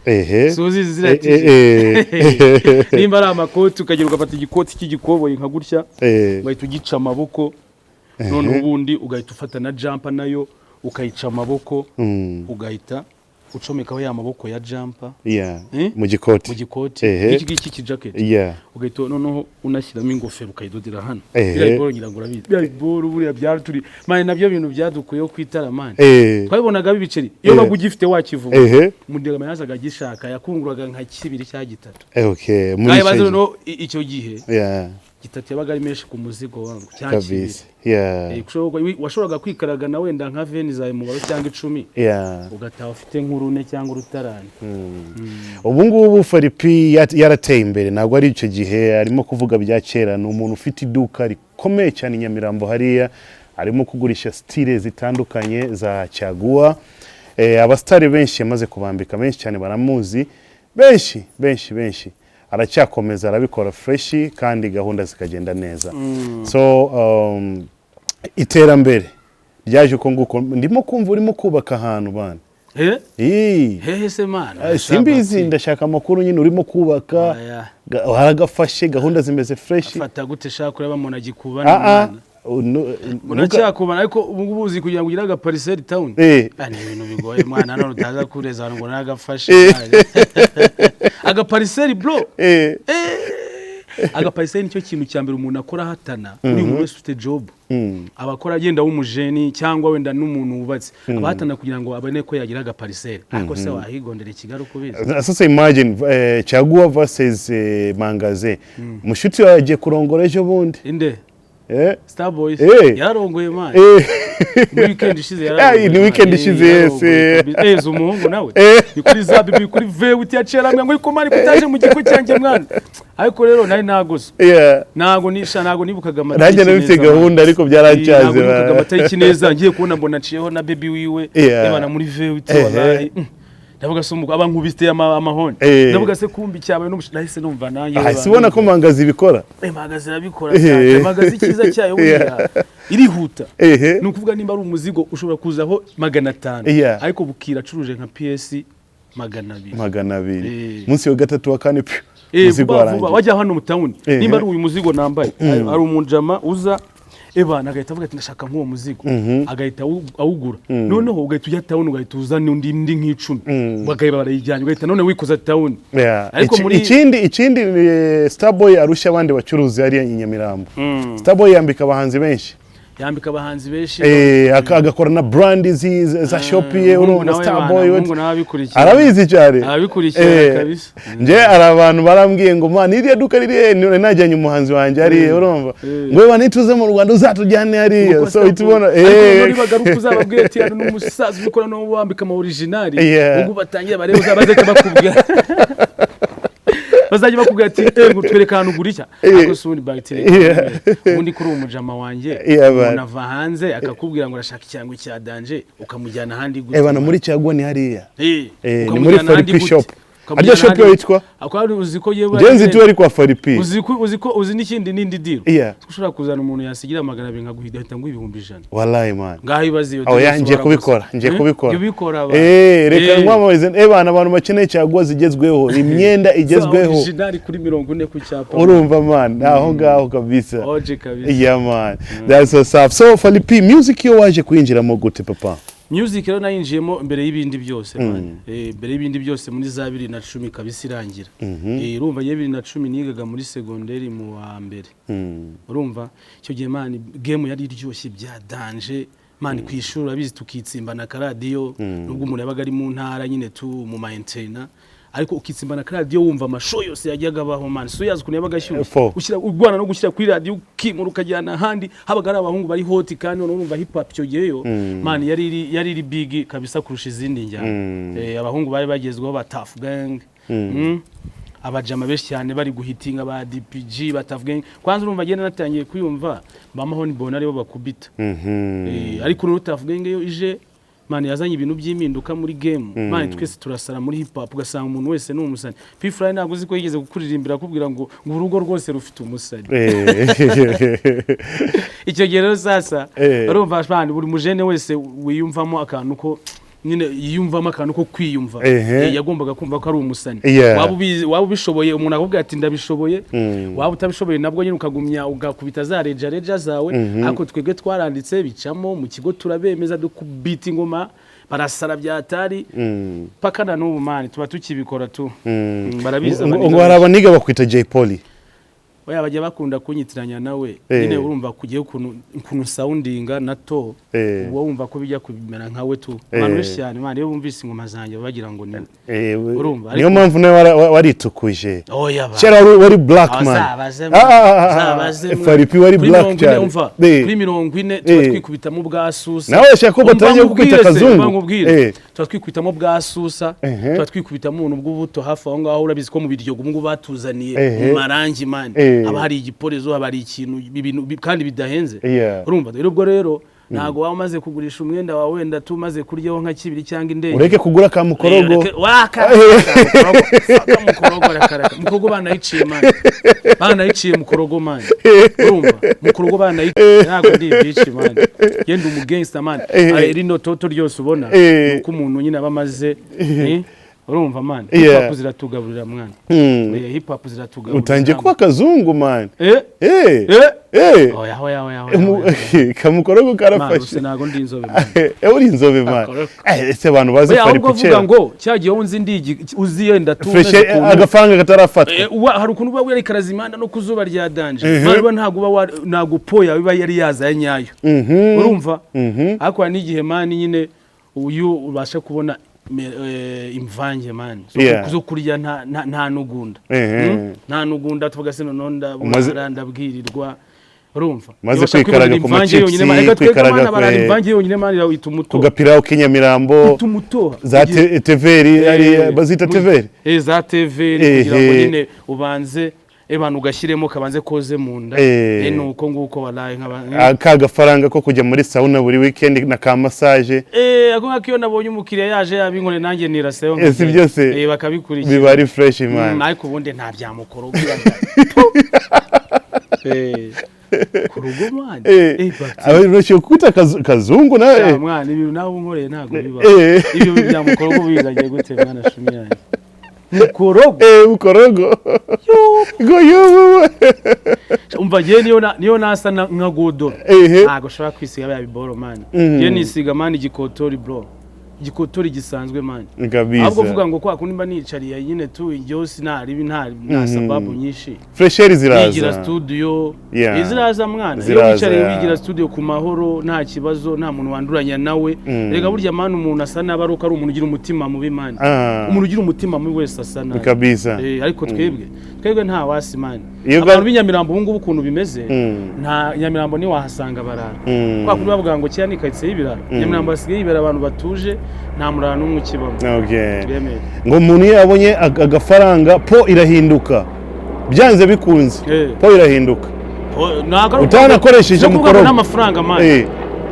Suzi ziriya t-shirt? Nimba ari amakoti, ukagera ugafata igikoti cy'igikoboyi nka gutya, ugahita ugica amaboko. Noneho ubundi ugahita ufata na jumper nayo ukayica amaboko, ugahita ucomekaho ya maboko ya jumper. Eh? Mu gikoti. Mu gikoti. Iki ngiki kijaketi, ugahita noneho unashyiramo ingofero, ukayidodera hano. Biriya biboro ngira ngo urabizi, biriya biboro buriya byari man, nabyo bintu byadukuyeho ku itara, man. Twabibonaga ibiceri iyo baga ugifite wakivuga. Umudegama yazaga agishaka, yakunguraga nka kibiri cyangwa gitatu. Okay, muri Ngaho icyo baze gihe. noneho icyo gihe gitatu yabaga ari menshi ku muzigo wangu, cyangwa kibiri. Washoboraga kwikaragana wenda nka veni zawe mubaro cyangwa 10, ugataha ufite nk'urune cyangwa urutarani. Ubu ngubu Fally P yarateye imbere, ntabwo ari icyo gihe arimo kuvuga bya kera. Ni umuntu ufite iduka rikomeye cyane i Nyamirambo hariya, arimo kugurisha style zitandukanye za caguwa. Abasitari benshi yamaze kubambika, benshi cyane baramuzi, benshi benshi benshi. Aracyakomeza arabikora fresh kandi gahunda zikagenda neza. So iterambere ryaje uko nguko. Ndimo kumva urimo kubaka ahantu bana. Eh? Ii. Hehe se mana? Simbizi, ndashaka amakuru nyine. Urimo kubaka, Aya. Haragafashe, gahunda zimeze fresh. Afata gute? Shaka kureba umuntu agikubana. Ah ah. Mwana, uracyakubana, ariko ubu ngubu uzi kugira ngo ugire agapariseri town. Ah, ni ibintu bigoye mwana, none utaza kureza abantu ngo nagafashe agapariseri, bro. Agapariseri nicyo kintu cya mbere umuntu akora ahatana. Uri umuntu wese ufite job, abakora agenda w'umujeni cyangwa wenda n'umuntu wubatse, abahatana kugira ngo abone ko yagira agapariseri. Ariko se wahigondera i Kigali uko ubizi? Sasa imagine caguwa versus mangaze. Mushuti wawe agiye kurongora ejo bundi. Inde? Starboys? Yararongoye man. Muri weekend ishize yararongoye. Ni weekend man. ishize, yes. Yararongoye kabisa. Si umuhungu nawe. Ni kuri za bibi kuri vewiti yaciye arambwira ngo: "Ariko man, kutaje mu giko cyanjye mwana?" Ariko rero nari naguze. Ntago nisha, ntago nibukaga amatariki Nanjye nabifite neza, man. gahunda ariko byarancaze. Ntabwo nibukaga amatariki neza. Ngiye kubona mbona nciyeho na baby wiwe. Ebana muri vewiti, wallahi. Ndavuga se umugabo aba nkubise amahoni. Ndavuga se kumbi cyabaye nahise numva nanjye. Ah, si ubona ko mangazi ibikora? Magazi irabikora cyane. Magazi icyiza cyayo buriya irihuta. Ni ukuvuga nimba ari umuzigo ushobora kuzaho 500, ariko bukira acuruje nka pièces 200. 200. Munsi wa gatatu, wa kane, pyu, umuzigo vuba vuba. warangiye. Wajya hano mu town, nimba ari uyu muzigo nambaye, hari umujama uza ebana agahita avuga ati: "Ndashaka nk'uwo muzigo," agahita awugura. Noneho ugahita ujya town, ugahita uzana undi ndi nk'icumi, bagahita barayijyanye, ugahita none wikoza town. Ariko Ikindi Starboy arusha abandi bacuruzi hariya i Nyamirambo, Starboy yambika abahanzi benshi. Yambika abahanzi benshi. Agakora na brand za shop ye. Umuhungu Urumva nawe Starboy bana, umuhungu nawe abikurikirana. Arabizi cyane. Arabikurikirana kabisa. Nje hari abantu barambwiye ngo: "Man, iriya duka riri he?" Najyanye umuhanzi wanjye hariya, urumva, ngo: "Bana, nituze mu Rwanda uzatujyane hariya." So uhita ubona Ariko noneho nibagaruka uzababwira ati: "Hano n'umusaza ubikora no wambika ama original." Ubwo batangiye barebe, uzabazahita bakubwira, bazajya bakubwira ati: "Eh, ngo twereke ahantu ugura icya." Ariko si ubundi bagiteri, ubundi kuri uwo mujama wanjye, Man. umuntu ava hanze akakubwira ngo arashaka ikirango cya danger, ukamujyana ahandi gute? Bana, muri caguwa ni hariya. Ni muri Ukamujyana ahandi Fally P gute? shop. Ukamujyana Harya shop ahandi yo gute? yitwa? Ako hari uzi ko yewe Ngenzi tu ari kwa Fally P. Uzi ko uzi n'ikindi n'indi deal? Ushobora kuzana umuntu yasigira 200, nkaguhita nguha 100,000. Wallahi man. Ngaho ibaze iyo Aho deal ya ngiye ushobora kubikora, gusa. ngiye Hmm? kubikora. Jya ubikora ba. Reka nkwamamarize bana, abantu bakeneye caguwa zigezweho, imyenda igezweho. Za original kuri 40 ku cyapa. Urumva man, aho ngaho kabisa. Oje kabisa. Yeah man, that's what's up. So Fally P, music yo waje kwinjiramo gute, papa? Music rero nayinjiyemo mbere y'ibindi byose, man. Mbere y'ibindi byose muri za 2010 kabisa irangira. Urumva njye 2010 nigaga muri segonderi mu wa mbere. Urumva icyo gihe, man, game yari iryoshye bya danger, man. Ku ishuri urabizi tukitsimbana akaradiyo, nubwo umuntu yabaga ari mu ntara nyine tu mu ma internat, ariko ukitsimbana akaradiyo wumva amashow yose yajyaga abaho, man. So yazi ukuntu yabaga ashyushye. Fo. Ushyira urwana no gushyira kuri radiyo, ukimura ukajyana ahandi, habaga ari abahungu bari hot. Kandi noneho urumva hip hop icyo gihe yo, man, yari iri big kabisa kurusha izindi njyana. Abahungu bari bagezweho ba Tuff Gang, abajama benshi cyane bari guhitinga ba DPG, ba Tuff Gang. Kwanza urumva agenda natangiye kuyumva ba Mahoni Bona aribo bakubita. Ariko noneho Tuff Gang yo ije, man, yazanye ibintu by'impinduka muri game, man. Twese turasara muri hip hop, ugasanga umuntu wese ni umusani. P Fly ntabwo uzi ko yigeze kukuririmbira akubwira ngo urugo rwose rufite umusani. Icyo gihe rero sasa, urumva, man, buri mujene wese wiyumvamo akantu ko nyine yiyumvamo akantu ko kwiyumva, yagombaga kumva ko ari umusani. Waba ubishoboye, umuntu akakubwira ati ndabishoboye. Waba utabishoboye nabwo nyine ukagumya ugakubita za reja reja zawe. Ariko twebwe twaranditse bicamo mu kigo, turabemeza, dukubita ingoma barasara byatari paka na n'ubu, man, tuba tukibikora tu. Barabizi. Ngo hari abaniga bakwita Jay Polly. Oya, bajya bakunda kunyitiranya nawe. Nyine urumva kugiye ukuntu soundinga na to, uba wumva ko bijya kumera nkawe tu. Abantu benshi cyane, man, iyo bumvise ingoma zanjye baba bagira ngo ni Urumva, Niyo mpamvu nawe waritukuje. Oya ba. Kera wari black, man. Zabaze. Ah, FRP wari Kuri black 40, cyane. umva, kuri 40 tuba twikubitamo bwa susa. Nawe urashaka ko Umva batangiye kukwita nkubwire se, kazungu? umva nkubwire. Tuba twikubitamo bwa susa, tuba twikubitamo ubuntu bw'ubuto hafi aho ngaho. Urabizi ko mu Biryogo ubu ngubu batuzaniye mu marangi, man. Haba hari igiporezo, haba hari ikintu, ibintu kandi bidahenze. Urumva rero, ubwo rero ntabwo waba umaze kugurisha umwenda wawe, wenda tumaze kuryaho nka kibiri cyangwa indege. Ureke kugura ka mukorogo. Waka mukorogo, reka reka, mukorogo banayiciye, man, banayiciye mukorogo, man. Urumva mukorogo banayiciye. Ntabwo ndi ibici, man, genda umu gangster, man. Rino toto ryose ubona ni uko umuntu nyine aba amaze, urumva, man, hip hop ziratugaburira, mwana. Hip hop ziratugaburira. Utangiye kuba akazungu, man. Oya oya oya oya, oya. Kamukorogo Man, karafashe. gusa ntabwo ndi inzobe, man. Uri inzobe, man. Akorogo. Ese abantu bazi Oya, ahubwo Faripi vuga kera ngo cyagiye wowe unzi ndigi uzi yenda tu fresh umeze ukuntu. Agafaranga katarafatwa. Hari ukuntu uba werekaraza imihanda no ku zuba rya danger. Man, uba ntabwo uba ntabwo po yawe iba yari yaza ya nyayo. Urumva, ariko hari n'igihe, man, nyine uyu ubasha kubona imvange, man, zo kurya nta nugunda. Nta nugunda, tuvuga se noneho ndabura ndabwirirwa, urumva. Maze Iyo bashaka kwikaraga kwibonera ku imvange machips, yonyine, man, reka twebwe kwikaraga abana barara imvange yonyine, man, irawita ku umutoha. Gapirawu k'inyamirambo. Ita umutoha. Za teveri ari bazita teveri. Za teveri, kugira ngo nyine ubanze abantu ugashyiremo kabanze koze mu nda. Ni uko nguko walayi nkaba Ka gafaranga ko kujya muri sauna buri weekend na ka massage. Ako ngako iyo nabonye umukiriya yaje yabinkore nanjye niraseho. Si byose bakabikurikira. Biba ari fresh, man. Ariko ubundi nta byamukorogo ku rugo, man. Baptiste. Abashobora kwita kazungu nawe. Sha, mwana, ibintu nawe unkoreye ntabwo biba. Ibyo byamukorogo bizanye gute, mwana shumi yanjye? Mukorogo. Mukorogo ngo yubu. Umva, njyewe niyo nasa nka godoro, ntabwo ushobora kwisiga bya biboro, man. Njyewe nisiga, man, igikotori, bro, igikotori gisanzwe, man. Kabisa. Ahubwo vuga ngo kwa kundi mba nicariye nyine tu iryosi nta ribi, nta sababu nyinshi. Fresheri Wigira ziraza. studio. Ziraza, mwana, iyo Ziraza, wicariye wigira studio ku mahoro, nta kibazo, nta muntu wanduranya nawe. Rega burya, man, umuntu asa nabi ari uko ari umuntu ugira umutima mubi, man. Umuntu ugira umutima mubi wese asa nabi. Kabisa. Ariko twebwe nta wasi, man. Iyo Abantu b'inyamirambo ubu ngubu ukuntu bimeze, nta Nyamirambo ntiwahasanga barara. Kwa kundi bavuga ngo kera ni karitsiye y'ibirara, Nyamirambo hasigaye yibera abantu batuje, nta murara n'umwe ukibamo. Byemewe. Ngo umuntu iyo yabonye agafaranga po irahinduka byanze bikunze. Po irahinduka. Ntabwo ari Utanakoresheje no kuvuga ngo mukorogo. n'amafaranga, man.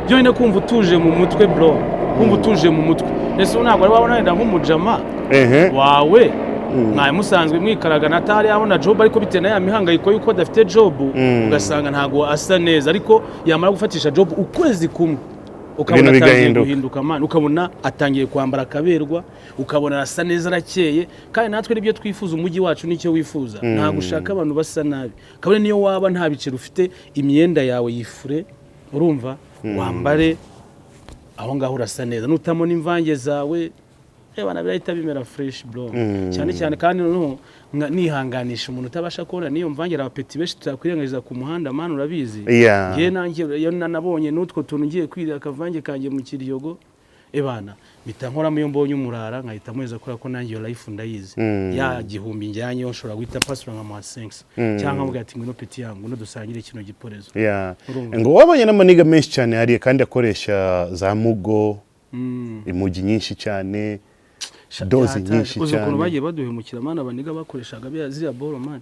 Byonyine kumva utuje mu mutwe, bro, kumva utuje mu mutwe. Ese ubu ntabwo wari wabona wenda nk'umujama wawe mwari musanzwe mwikaragana atari yabona job, ariko bitewe na ya mihangayiko y'uko adafite job, ugasanga ntabwo asa neza, ariko yamara gufatisha job ukwezi kumwe ukabona Ibintu atangiye bigahinduka. guhinduka, man, ukabona atangiye kwambara akaberwa, ukabona arasa neza, arakeye. Kandi natwe nibyo twifuza, umujyi wacu nicyo wifuza. Ntabwo ushaka abantu basa nabi, kabone niyo waba nta biceri ufite, imyenda yawe yifure, urumva, wambare. Aho ngaho urasa neza, nutamona imvange zawe, reba, birahita bimera fresh, bro. Cyane cyane kandi noneho nihanganisha umuntu utabasha kubona n'iyo mvange. Hari abapeti benshi tutakwirengagiza ku muhanda, man, urabizi. Njye nanjye iyo nanabonye n'utwo tuntu ngiye kwirira akavange kanjye mu kiryogo, ebana, mpita nkoramo. Iyo mbonye umurara nkahita muheza, kubera ko nanjye iyo life ndayizi. Ya 1000 njyanyeho nshobora guhita pasura nkamuha 5 cyangwa nkamubwira ati: "Ngwino peti yangu, ngwino dusangire kino giporezo." Urumva? Ngo wabonye n'amaniga menshi cyane hariya kandi akoresha za mugo, imugi nyinshi cyane, doze Byataje. nyinshi Uzi ukuntu cyane. bagiye baduhemukira, man, abaniga bakoreshaga ziriya boro, man.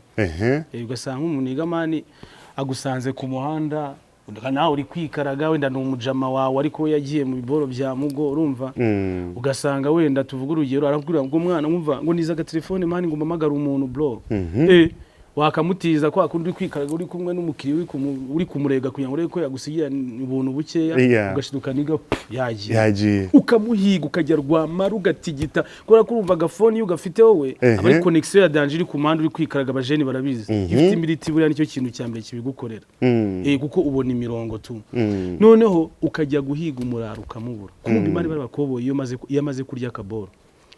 Ugasanga nk'umuniga, man, agusanze ku muhanda, nawe uri kwikaraga, wenda ni umujama wawe, ariko we yagiye mu biboro bya mugo, urumva? Ugasanga wenda, tuvuge urugero, arakubwira ngo: "Umwana, mwumva ngo niza agatelefone, man, ngo mpamagare umuntu, bro." Wakamutiza kwa kundi uri kwikaraga, uri kumwe n'umukiriya, uri kumurega kugira ngo urebe ko yagusigira ubuntu bukeya. Ugashiduka niga pff, yagiye. Yagiye. Ukamuhiga, ukajya rwamara, ugatigita, kubera ko urumva agafoni iyo ugafite wowe aba ari connexion ya danger. Uri ku muhanda uri kwikaraga, abajeni barabizi, iyo ufite imiriti buriya nicyo kintu cya mbere kibigukorera. Kuko ubona imirongo tu. Noneho ukajya guhiga umuraro ukamubura. Kumva imari bari bakoboye, iyo amaze kurya akaboro,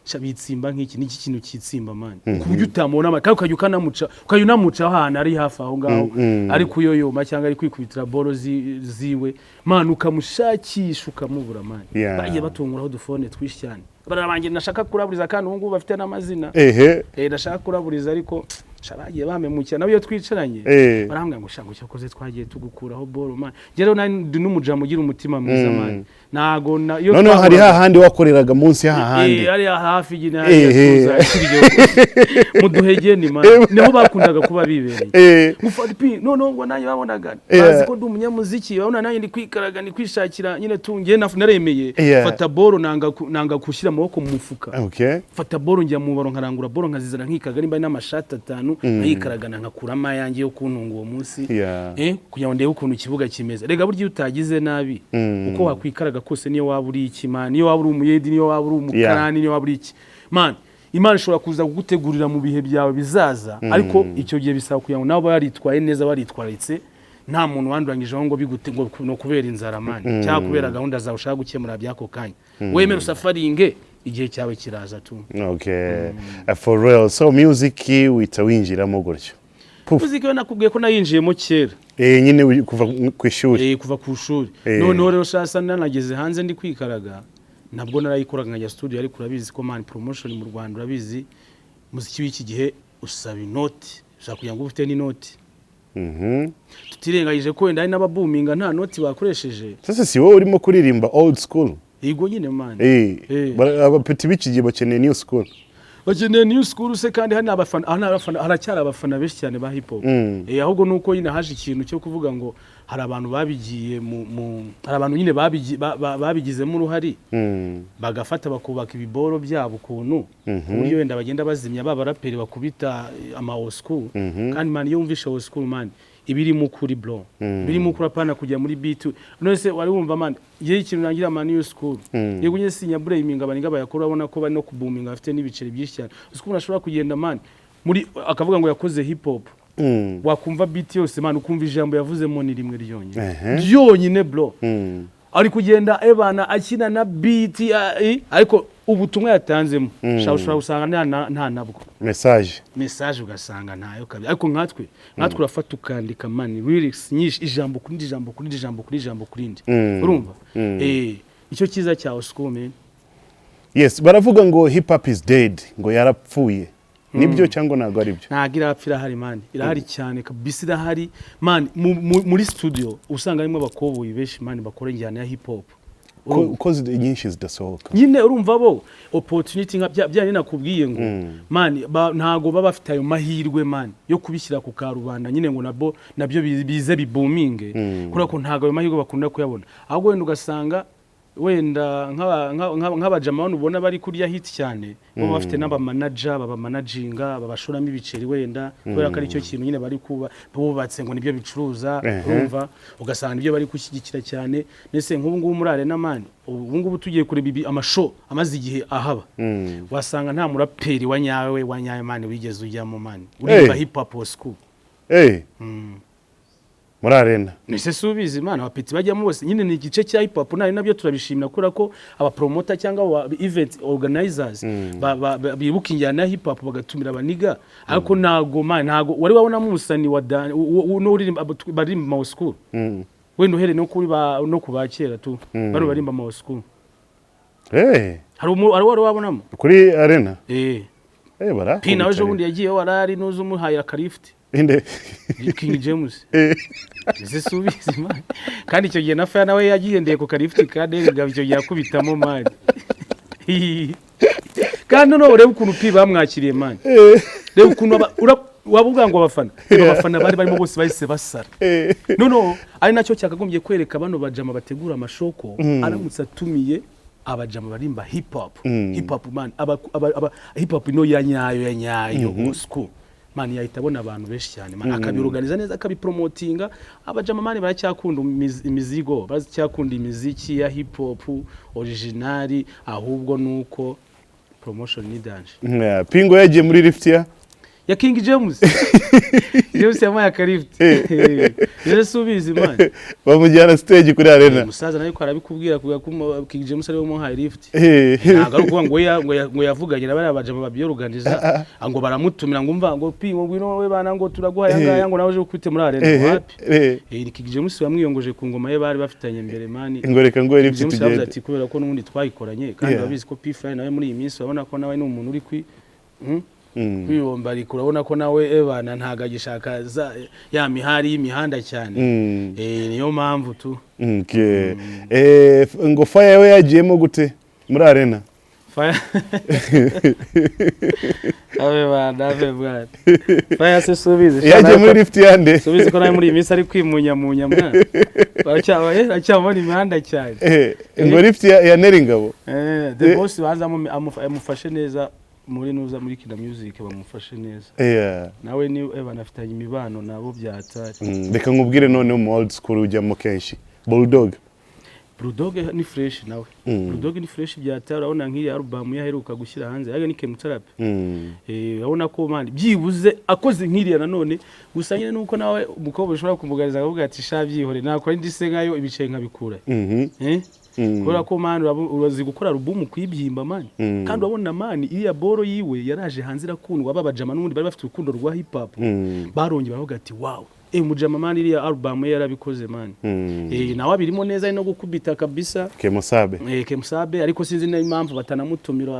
sha, bitsimba nk'iki niki kintu kitsimba, man, ku buryo utamubona, man, kandi ukajya ukanamuca, ukajya unamuca ahantu ari hafi aho ngaho, ari kuyoyoma cyangwa ari kwikubitira boro ziwe, man, ukamushakisha ukamubura, man. Bagiye batunguraho udufone twinshi cyane barabangira. Nashaka kuraburiza, kandi ubu ngubu bafite n'amazina. Ndashaka kuraburiza, ariko sha, bagiye bamemukira nabo iyo twicaranye. Barambwira ngo: "Shango, cyakoze twagiye tugukuraho boro, man." Njye rero nari ndi n'umujamu ugira umutima mwiza, man, ntago iyo Noneho hari hahandi wakoreraga munsi, hahandi. Hariya hafi nyine, hariya tuza kiryo mu duhegeni, man, niho bakundaga kuba bibereye. Ngo pi noneho ngo nanjye babonaga bazi ko ndi umunyamuziki, babona nanjye ndi kwikaraga, ndi kwishakira nyine tu. Njye naremeye fata boro, nanga gushyira amaboko mu mufuka. Fata boro, njya mu baro, nkarangura boro, nkazizana, nkikaga nimba ari n'amashati 5, nkayikaragana, nkakuramo ayanjye yo kuntunga uwo munsi, kugira ngo ndebe ukuntu ikibuga kimeze. Rega burya iyo utagize nabi, uko wakwikaraga kose, niyo waba uri iki, man, niyo waba uri umuyedi, niyo waba uri umukarani, niyo waba uri iki, man, Imana ishobora kuza kugutegurira mu bihe byawe bizaza. Ariko icyo gihe bisaba kugira ngo nawe ube waritwaye neza, waritwaritse, nta muntu wandurangijeho ngo bigute, ngo no kubera inzara, man, cyangwa kubera gahunda zawe ushaka gukemura by'ako kanya. Wemere usafaringe, igihe cyawe kiraza tu. Okay. For real, so music wita winjiramo gutyo. Puf. Muziki we nakubwiye ko nayinjiyemo kera. Nyine kuva ku ishuri. Kuva ku ishuri. Noneho rero sasa nanageze hanze ndi kwikaraga, nabwo narayikoraga, nkajya studio. Ariko urabizi ko, man, promotion mu Rwanda, urabizi umuziki w'iki gihe usaba inoti, ushaka kugira ngo ube ufite n'inoti. Tutirengagije ko wenda hari n'ababuminga nta noti bakoresheje. Sasa si wowe urimo kuririmba old school? Yego nyine, man. Abapeti b'iki gihe bakeneye new school. Bakeneye new school se kandi hari n'abafana, haracyari abafana benshi cyane ba hip hop. Ahubwo nuko nyine haje ikintu cyo kuvuga ngo hari abantu babigiye mu hari abantu nyine babigizemo uruhari, bagafata bakubaka ibiboro byabo ukuntu, ku buryo wenda bagenda bazimya ba baraperi bakubita ama old school. Kandi, man, iyo wumvishe old school, man, ibirimo ukuri, bro, birimo ukuri, apana kujya muri beat. None se wari wumva, man, yewe ikintu nangira, man, new school, yego nyine sinya blaminga abaninga bayakora, urabona ko bari no kubuminga, bafite n'ibiceri byinshi cyane. Uzi ko umuntu ashobora kugenda, man, muri akavuga ngo yakoze hip hop, wakumva beat yose, man, ukumva ijambo yavuzemo ni rimwe ryonyine, ryonyine, bro. Ari kugenda ebana akina na beat, ariko ubutumwa yatanzemo ushobora gusanga nta nabwo. Message. Message ugasanga ntayo kabiri. Ariko nkatwe urafata ukandika, man, lyrics nyinshi, ijambo kuri ijambo kuri ijambo kuri ijambo kuri rindi. Urumva? Icyo cyiza cya school, man. Yes, baravuga ngo hip hop is dead, ngo yarapfuye. Nibyo cyangwa ntabwo ari byo? Ntabwo irapfa, irahari, man, irahari cyane kabisa, irahari, man. Muri studio usanga harimo abakoboyi benshi, man, bakora injyana ya hip hop. Ko nyinshi zidasohoka. Nyine urumva bo opportunity nka bya bya nakubwiye ngo, man, ntago baba bafite ayo mahirwe, man, yo kubishyira ku karubanda nyine ngo nabo nabyo bize bibuminge, kubera ko ntago ayo mahirwe bakunda kuyabona. Ahubwo wenda ugasanga wenda nk'abajama bano ubona bari kurya hit cyane, bo bafite n'abamanaja babamanaginga, babashoramo ibiceri, wenda kubera ko aricyo kintu nyine bari kuba bubatse ngo nibyo bicuruza. Urumva, ugasanga nibyo bari gushyigikira cyane. Ndetse nk'ubu ngubu muri arena, man, ubu ngubu tugiye kureba ibi amashow amaze igihe ahaba, wasanga nta muraperi wa nyawe wa nyawe, man, wigeze ujyamo, man, uririmba hip hop school. Muri Arena. Nese si ubizi, Imana, abapeti bajyamo bose nyine ni igice cya hip hop, nayo nabyo turabishimira kubera ko abapromota cyangwa aba event organizers bibuka injyana ya hip hop bagatumira abaniga. Ariko ntago, man, ntago wari wabonamo umusani wa dan n'uririmba, baririmba ma school. Wenda uhereye no kuri ba no ku ba kera tu bari barimba ma school. Hari wari wabonamo? Kuri Arena? Eh. Bara. P nawe ejo bundi yagiye, warari nuza umuhaye akalift. Inde? King James. Ese si ubizi, man? Kandi icyo gihe na Faya nawe yagendeye ku kalift ka Neri Ngabo, icyo gihe akubitamo, man. Kandi noneho urebe ukuntu P bamwakiriye, man. Reba ukuntu waba uvuga ngo abafana, reba abafana bari barimo bose bahise basara. Noneho ari nacyo cyakagombye kwereka bano bajama bategura amashoko, aramutse atumiye abajama barimba hip hop, hip hop, man, aba hip hop ino ya nyayo, ya nyayo, old school, man, yahita abona abantu benshi cyane, man, akabiorganiza neza, akabipromotinga. Abajama, man, baracyakunda imizigo, baracyakunda imiziki ya hip hop original, ahubwo nuko promotion ni danger. Yeah, Pingo yagiye muri lift ya Ya King James. James yamuhaye akalift. Rero si ubizi, man? Bamujyana stage kuri Arena. Umusaza nawe ko arabikubwira kubera ko King James ariwe umuhaye lift. Ntabwo ari ukuvuga ngo yavuganye na bariya bajama babyorganiza, ngo baramutumira, ngo umva, ngo Pi, ngo ngwino wowe bana, ngo turaguhaye aya ngaya, ngo nawe uje gukubite muri Arena. Wapi. Ni King James wamwiyongoje ku ngoma ye bari bafitanye mbere, man. Ngo reka ngo King lift James yavuze tugende. ati kubera ko n'ubundi twayikoranye kandi urabizi ko P Fly nawe muri iyi minsi urabona ko nawe ni umuntu uri kwi kwibombarika, urabona ko nawe ebana ntabwo agishaka ya mihari y'imihanda cyane. Niyo mpamvu tu. Okay. Ngo Fire we yagiyemo gute muri Arena? Fire, abe bana, abe bwana, Fire se subizi? Yagiye muri lift yande? Subizi ko nawe muri iyi minsi ari kwimunyamunya, mwana, baracyabona imihanda cyane. Ngo lift ya Neri Ngabo. The Boss banza amufashe neza muri nuza muri Kina Music, bamufashe neza. Nawe ni banafitanye imibano nabo byatari. Reka nkubwire noneho mu old school ujyamo kenshi, Bulldog. Bulldog ni fresh nawe. Bulldog ni fresh byatari. Urabona nk'iriya album yaheruka gushyira hanze yaga ni Chemotherapy. Urabona ko, man, byibuze akoze nk'iriya nanone. Gusa nyine nuko nawe umukobwa ushobora kumugariza akavuga ati sha byihore, nakora indi se nkayo, ibice nkabikura. Eh? Kubera ko, man, urazi gukora album kuyibyimba, man. Kandi urabona, man, iriya boro yiwe yaraje hanze irakundwa, babajama n'ubundi bari bafite urukundo rwa hip hop. Barongeye baravuga ati wow, mujama, man, iriya album ye yarabikoze, man. Nawe abirimo neza, ari no gukubita kabisa. Kemusabe. Kemusabe, ariko sinzi n'impamvu batanamutumira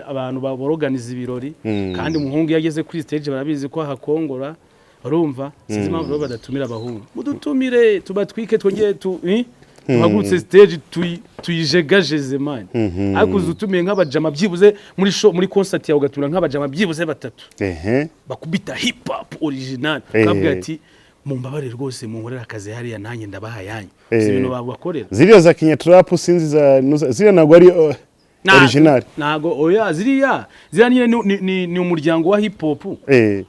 abantu baboroganiza ibirori. Kandi umuhungu iyo ageze kuri stage barabizi ko ahakongora, urumva? Sinzi impamvu rero badatumira abahungu. Mudutumire tubatwike, twongere tu tuhagurutse stage tuyijegajeze, man. Ariko uzi utumiye nk'abajama byibuze muri show, muri concert yawe, ugatumira nk'abajama byibuze batatu bakubita hip hop original, ukabwira ati mumbabarire rwose munkorere akazi hariya, nanjye ndabaha yanyu. Si ibintu babakorera. Ziriya za Kinyatrap, sinzi za ziriya ntabwo ari original. Ntago, oya, ziriya nyine ni umuryango wa hip hop.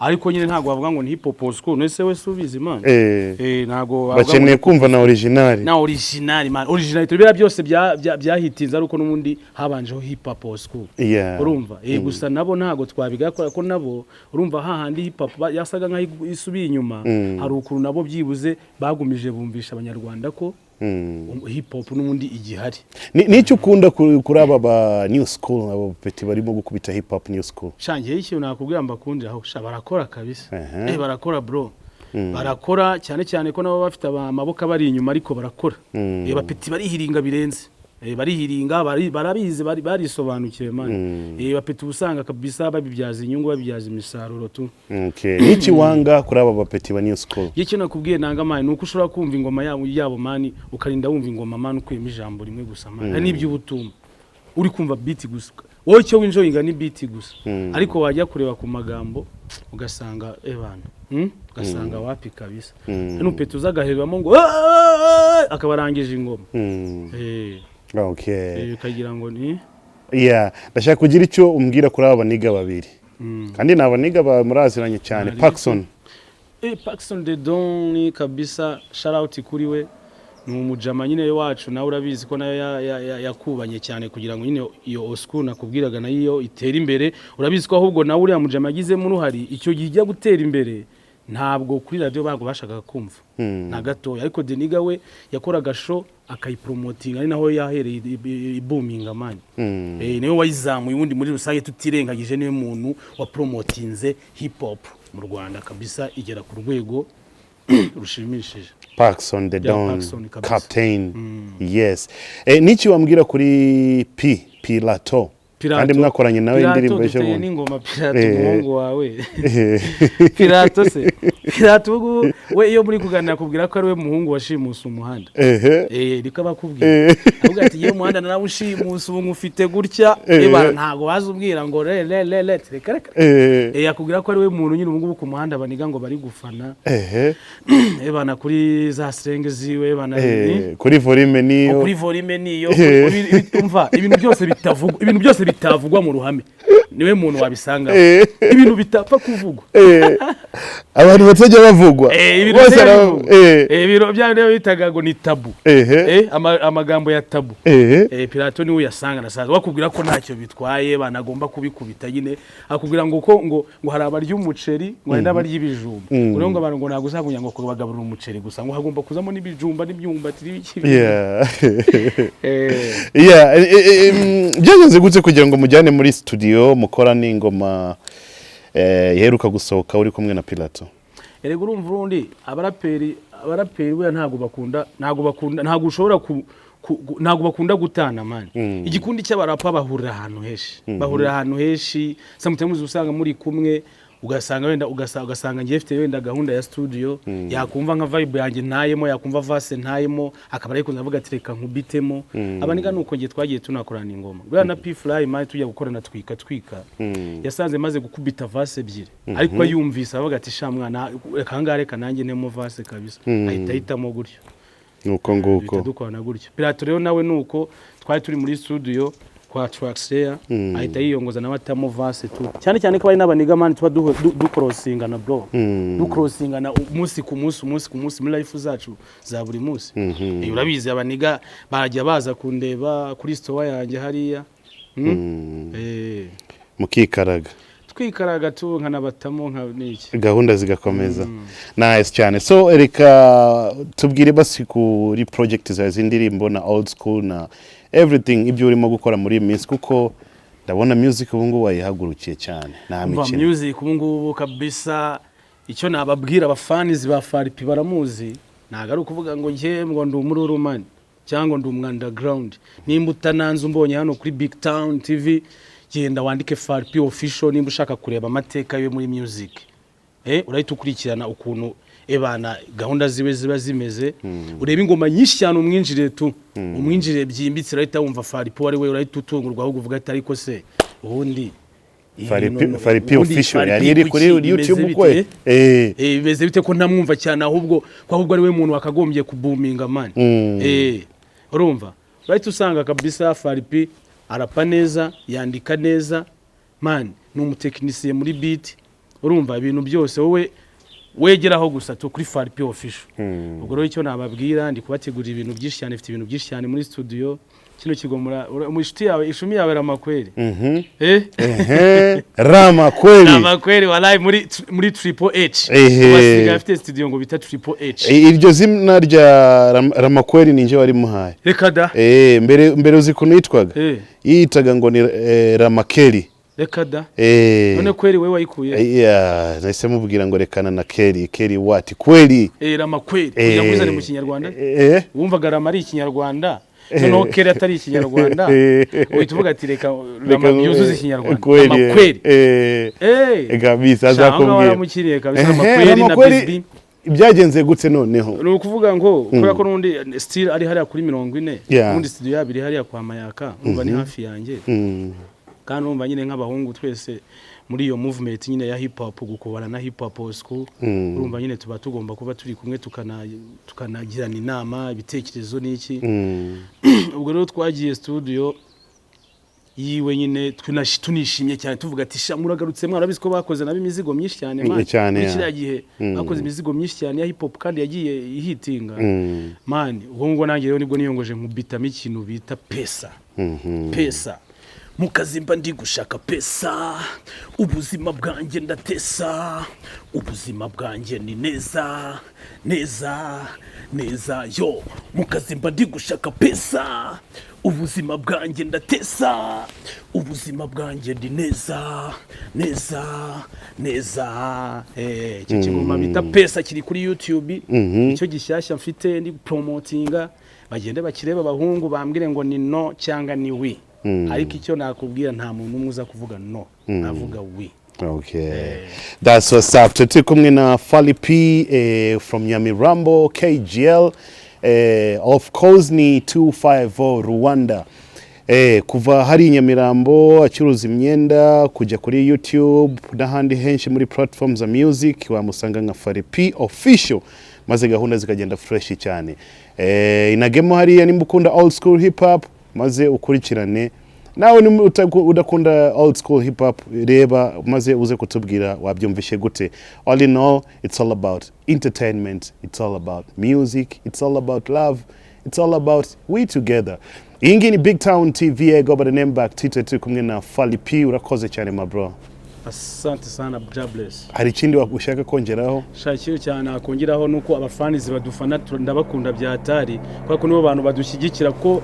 Ariko nyine ntago bavuga ngo ni hip hop school. Nese we subizi, man? Ntago bavuga ngo Bakeneye kumva na original. Na original, man, original biriya byose byahitinze ariko n'ubundi habanjeho hip hop school. Urumva, gusa nabo ntago twabigakora ko nabo urumva hahandi hip hop yasaga nkaho isubiye inyuma, hari ukuntu nabo byibuze bagumije bumvisha Abanyarwanda ko hip hop n'ubundi igihari. Ni icyo ukunda kuri aba ba new school, abo peti barimo gukubita hip hop new school? Shangiye ikintu nakubwira mbakundira aho sha, barakora kabisa. Barakora, bro, barakora cyane cyane ko nabo bafite amaboko abari inyuma, ariko barakora. Bapeti barihiringa birenze. Barihiringa, barabizi, barisobanukiwe, man. Bapeti uba usanga kabisa babibyaza inyungu, babibyaza imisaruro tu. Okay. N'iki wanga kuri aba bapeti ba new school? Iyo icyo nakubwiye nanga, man, ni uko ushobora kumva ingoma yabo, man, ukarinda wumva ingoma, man, ukuyemo ijambo rimwe gusa, man. Hari n'iby'ubutumwa uri kumva beat gusa, wowe icyo winjoyinga ni beat gusa, ariko wajya kureba ku magambo ugasanga ebana, Ugasanga wapi kabisa. Hano peti uza agahebamo ngo "Aaaaaa!" akaba arangije ingoma. Ukagira ngo ni Yeah, ndashaka kugira icyo umbwira kuri aba baniga babiri. Kandi ni abaniga muraziranye cyane, Paxson. Paxson the Don kabisa, shout out kuri we. Ni umujama nyine wacu, nawe urabizi ko nayo yakubanye cyane kugira ngo nyine iyo Oscar nakubwiraga nayo iyo itere imbere. Urabizi ko ahubwo nawe uriya mujama yagizemo uruhari icyo gihe ijya gutera imbere. Ntabwo kuri radiyo ntabwo bashakaga kumva na gatoya, ariko Deniga we yakoraga show akayipromotinga, ari naho yahereye ibuminga, man. Niwe wayizamuye. Ubundi muri rusange, tutirengagije, niwe muntu wapromotinze hip hop mu Rwanda kabisa, igera ku rwego rushimishije. Parkson the Yeah, Don. Parkson kabisa. Captain, yes. Niki wambwira kuri P Pilato? Pilato. Kandi mwakoranye nawe Pilato indirimbo ejo dufite bundi. N'ingoma Pilato. Umuhungu wawe Pilato se, Pilato ubu we iyo muri kuganira akubwira ko ari we muhungu washimuse umuhanda. Niko abakubwira. Avuga ati: "Yewe, umuhanda narawushimuse, ubu ngufite gutya." Ebara, ntabwo waza ubwira ngo re re re re, reka reka. Akubwira ko ari we muntu nyine ubu ngubu ku muhanda baniga ngo bari gufana. Ebana, kuri za slang ziwe bana. Kuri volume niyo. Kuri volume niyo. Umva, ibintu byose bitavugwa, ibintu byose bitavugwa mu ruhame, niwe muntu wabisanga. Ibintu bitapfa kuvugwa. Abantu batajya bavugwa. Ibintu bose bijya bivugwa. Ibintu bya bindi bitaga ngo ni taboo. Amagambo ya taboo. Pilato niwe uyasanga na saza bakubwira ko ntacyo bitwaye, banagomba kubikubita nyine. Akubwira ngo ko ngo hari abarya umuceri, ngo hari n'abarya ibijumba, ngo rero ngo abantu ngo ntabwo uzakugira ngo kubagaburira umuceri gusa, ngo hagomba kuzamo n'ibijumba n'imyumbati n'ibiki. Yeah, byagenze gute kugira ngo mujyane muri studio mukora n'ingoma iheruka gusohoka uri kumwe na Pilato? Erega urumva, urundi abaraperi buriya ntabwo bakunda, ntabwo ushobora ntabwo bakunda gutana, man. Igikundi cy'abarapa bahurira ahantu henshi, bahurira ahantu henshi. Sometimes usanga muri kumwe, ugasanga wenda ugasanga ngiye mfite wenda gahunda ya studio, yakumva nka vibe yanjye ntayemo, yakumva verse ntayemo, akaba ari kuza avuga ati: "Reka nkubitemo." Abaniga nuko ngiye twagiye tunakorana ingoma buriya na P Fly, man. Tujya gukorana twika twika, yasanze maze gukubita verse ebyiri, ariko yumvise avuga ati: "Sha mwana, reka ahangaha, reka nanjye ntemo verse kabisa." Ahita ahitamo gutyo. Nuko nguko. Duhita dukorana gutyo. Pilato rero nawe nuko twari turi muri studio kwa Traxler, ahita yiyongoza nawe atamo verse tu, cyane cyane ko bari n'abaniga, man, tuba dukorosingana, bro, dukorosingana umunsi ku munsi, umunsi ku munsi muri life zacu za buri munsi. Urabizi, abaniga barajya baza kundeba kuri store yanjye hariya. Mukikaraga. Twikaraga tu, nkanabatamo nka niki. Gahunda zigakomeza. Nice cyane. So reka tubwire basi kuri project zawe z'indirimbo na old school na everything, ibyo urimo gukora muri iyi minsi, kuko ndabona music ubu ngubu wayihagurukiye cyane, nta Umva, mikino. Music ubu ngubu kabisa, icyo nababwira, abafanizi ba Faripi baramuzi, ntabwo ari ukuvuga ngo njye ngo ndi umururumani cyangwa ndi umu underground. Nimba utananze umbonye hano kuri Big Town TV, genda wandike Faripi Official nimba ushaka kureba amateka ye muri music. Urahita ukurikirana ukuntu ebana gahunda ziwe ziba zimeze, urebe ingoma nyinshi cyane, umwinjire tu, umwinjire byimbitse, urahita wumva Faripi uwo ari we, urahita utungurwa ahubwo uvuga ati: "Ariko se ubundi Faripi ubundi Official Faripi yari iri kuri kuki bimeze YouTube bite?" kwe. Bimeze bite ko ntamwumva cyane, ahubwo ko ahubwo ari we muntu wakagombye kubuminga, man? Urumva, urahita usanga kabisa Faripi arapa neza, yandika neza, man, ni umutekinisiye muri beat. Urumva, ibintu byose wowe wegeraho gusa tu kuri Faripi Official. Ubwo rero icyo nababwira, ndi kubategurira ibintu byinshi cyane, mfite ibintu byinshi cyane muri studio. Kino kigo mu inshuti yawe, ishumi yawe Ramakweri. Ehe, Rama kweli. Ramakweri walayi muri Triple H. Basigaye afite studio ngo bita Triple H. Iryo zina rya Ramakweli ni njye warimuhaye. Reka da! Mbere uzi ukuntu yitwaga? Yiyitaga ngo ni Ramakeli. Reka da! None kweri we wayikuye? Yeah, nahise mubwira ngo rekana na Keri Keri wati kweli. Ramakweri kugira ngo uzane mu Kinyarwanda. Eh. Wumvaga Rama ari Ikinyarwanda, noneho Keri atari Ikinyarwanda, uhita uvuga ati: "Reka Rama byuzuze Ikinyarwanda." Kweli. Ramakweri. Kabisa. Sha, aho ngaho azakubwira. waramukiriye kabisa. Ehe, Ramakweri na Ramakweri. Bisbi. Byagenze gutse noneho? Ni ukuvuga ngo kubera ko n'ubundi still ari hariya kuri 40, ubundi studio yabo iri hariya kwa Mayaka, urumva ni hafi yanjye. Kandi urumva nyine nk'abahungu twese muri iyo movement nyine ya hip hop, gukubana na hip hop school, urumva nyine tuba tugomba kuba turi kumwe, tukanagirana inama, ibitekerezo n'iki. Ubwo rero twagiye studio yiwe nyine tunishimye cyane, tuvuga ati: "Sha, muragarutse." Mwarabizi ko bakoze nabo imizigo myinshi cyane, man. Cyane, muri ya. kiriya gihe bakoze imizigo myinshi cyane ya hip hop kandi yagiye ihitinga, man. Ubwo ngubwo nanjye rero nibwo niyongoje nkubitamo ikintu bita Pesa. Pesa Mu kazi mba ndi gushaka pesa, ubuzima bwanjye ndatesa, ubuzima bwanjye ni neza neza neza. Yo, mu kazi mba ndi gushaka pesa, ubuzima bwanjye ndatesa, ubuzima bwanjye ni neza neza neza. Icyo kigoma bita Pesa kiri kuri YouTube, icyo gishyashya mfite ndi promotinga. Bagende bakireba abahungu, bambwire ngo ni no cyangwa ni oui. Ariko icyo nakubwira, nta muntu umwe uza kuvuga no, avuga oui. Okay. That's what's up. Turi kumwe na Fally P from Nyamirambo, KGL. Of course ni 250 Rwanda. Kuva hari i Nyamirambo acuruza imyenda, kujya kuri YouTube n'ahandi henshi muri platforms za music wamusanga nka Fally P Official, maze gahunda zikagenda fresh cyane. Inagemo hariya nimba ukunda old school hip hop, maze ukurikirane. Nawe nimba udakunda old school hip hop, reba maze uze kutubwira wabyumvishe gute. All in all, it's all about entertainment, it's all about music, it's all about love, it's all about we together. Iyi ngiyi ni Big Town TV. I go by the name Back Tito. Turi kumwe na Fally P. Urakoze cyane, my bro. Asante sana, God bless. Hari ikindi ushaka kongeraho? Shakiro cyane nakongeraho nuko abafanizi badufana ndabakunda bya hatari, kubera ko nibo bantu badushyigikira, ko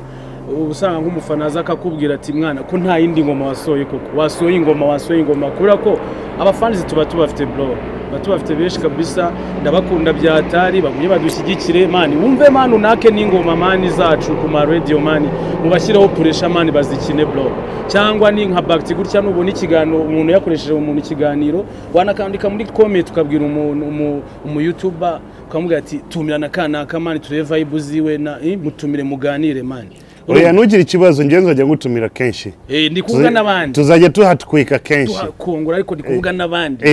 uba usanga nk'umufana aza akakubwira ati: "Mwana, ko nta yindi ngoma wasohoye koko? Wasohoye ingoma, wasohoye ingoma?" Kubera ko abafanizi tuba tubafite, bro, tuba tubafite benshi kabisa. Ndabakunda bya hatari, bagumye badushyigikire, man. Wumve, man, unake n'ingoma, man, zacu ku ma radio, man, mubashyireho pressure, man, bazikine, bro. Cyangwa ni nka Bagiti gutya, nubona ikiganiro umuntu yakoresheje umuntu ikiganiro, wanakandika muri comment, ukabwira umuntu umu YouTuber, ukamubwira ati: "Tumira na kanaka, man, turebe vibe ziwe na mutumire muganire, man." Oya, ntugire ikibazo, njye nzajya ngutumira kenshi. Ndi kuvuga n'abandi. Tuzajya tuhatwika kenshi. Tuhakongora, ariko ndi kuvuga n'abandi.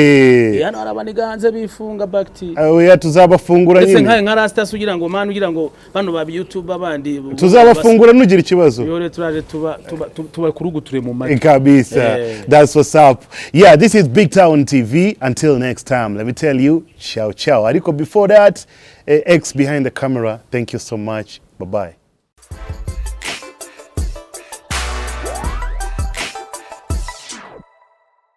Hano hari abaniga hanze bifunga, Bagiti. Oya, tuzabafungura Ndetse nyine. nka Rasta, ugira ngo, man, ugira ngo bano ba YouTuber bandi Tuzabafungura, ntugire ikibazo. Yore, turaje tuba tuba kuruguture mu matwi. Kabisa. That's what's up. Yeah, this is Big Town TV. Until next time, let me tell you, ciao ciao. Ariko before that, X behind the camera, thank you so much. Bye bye.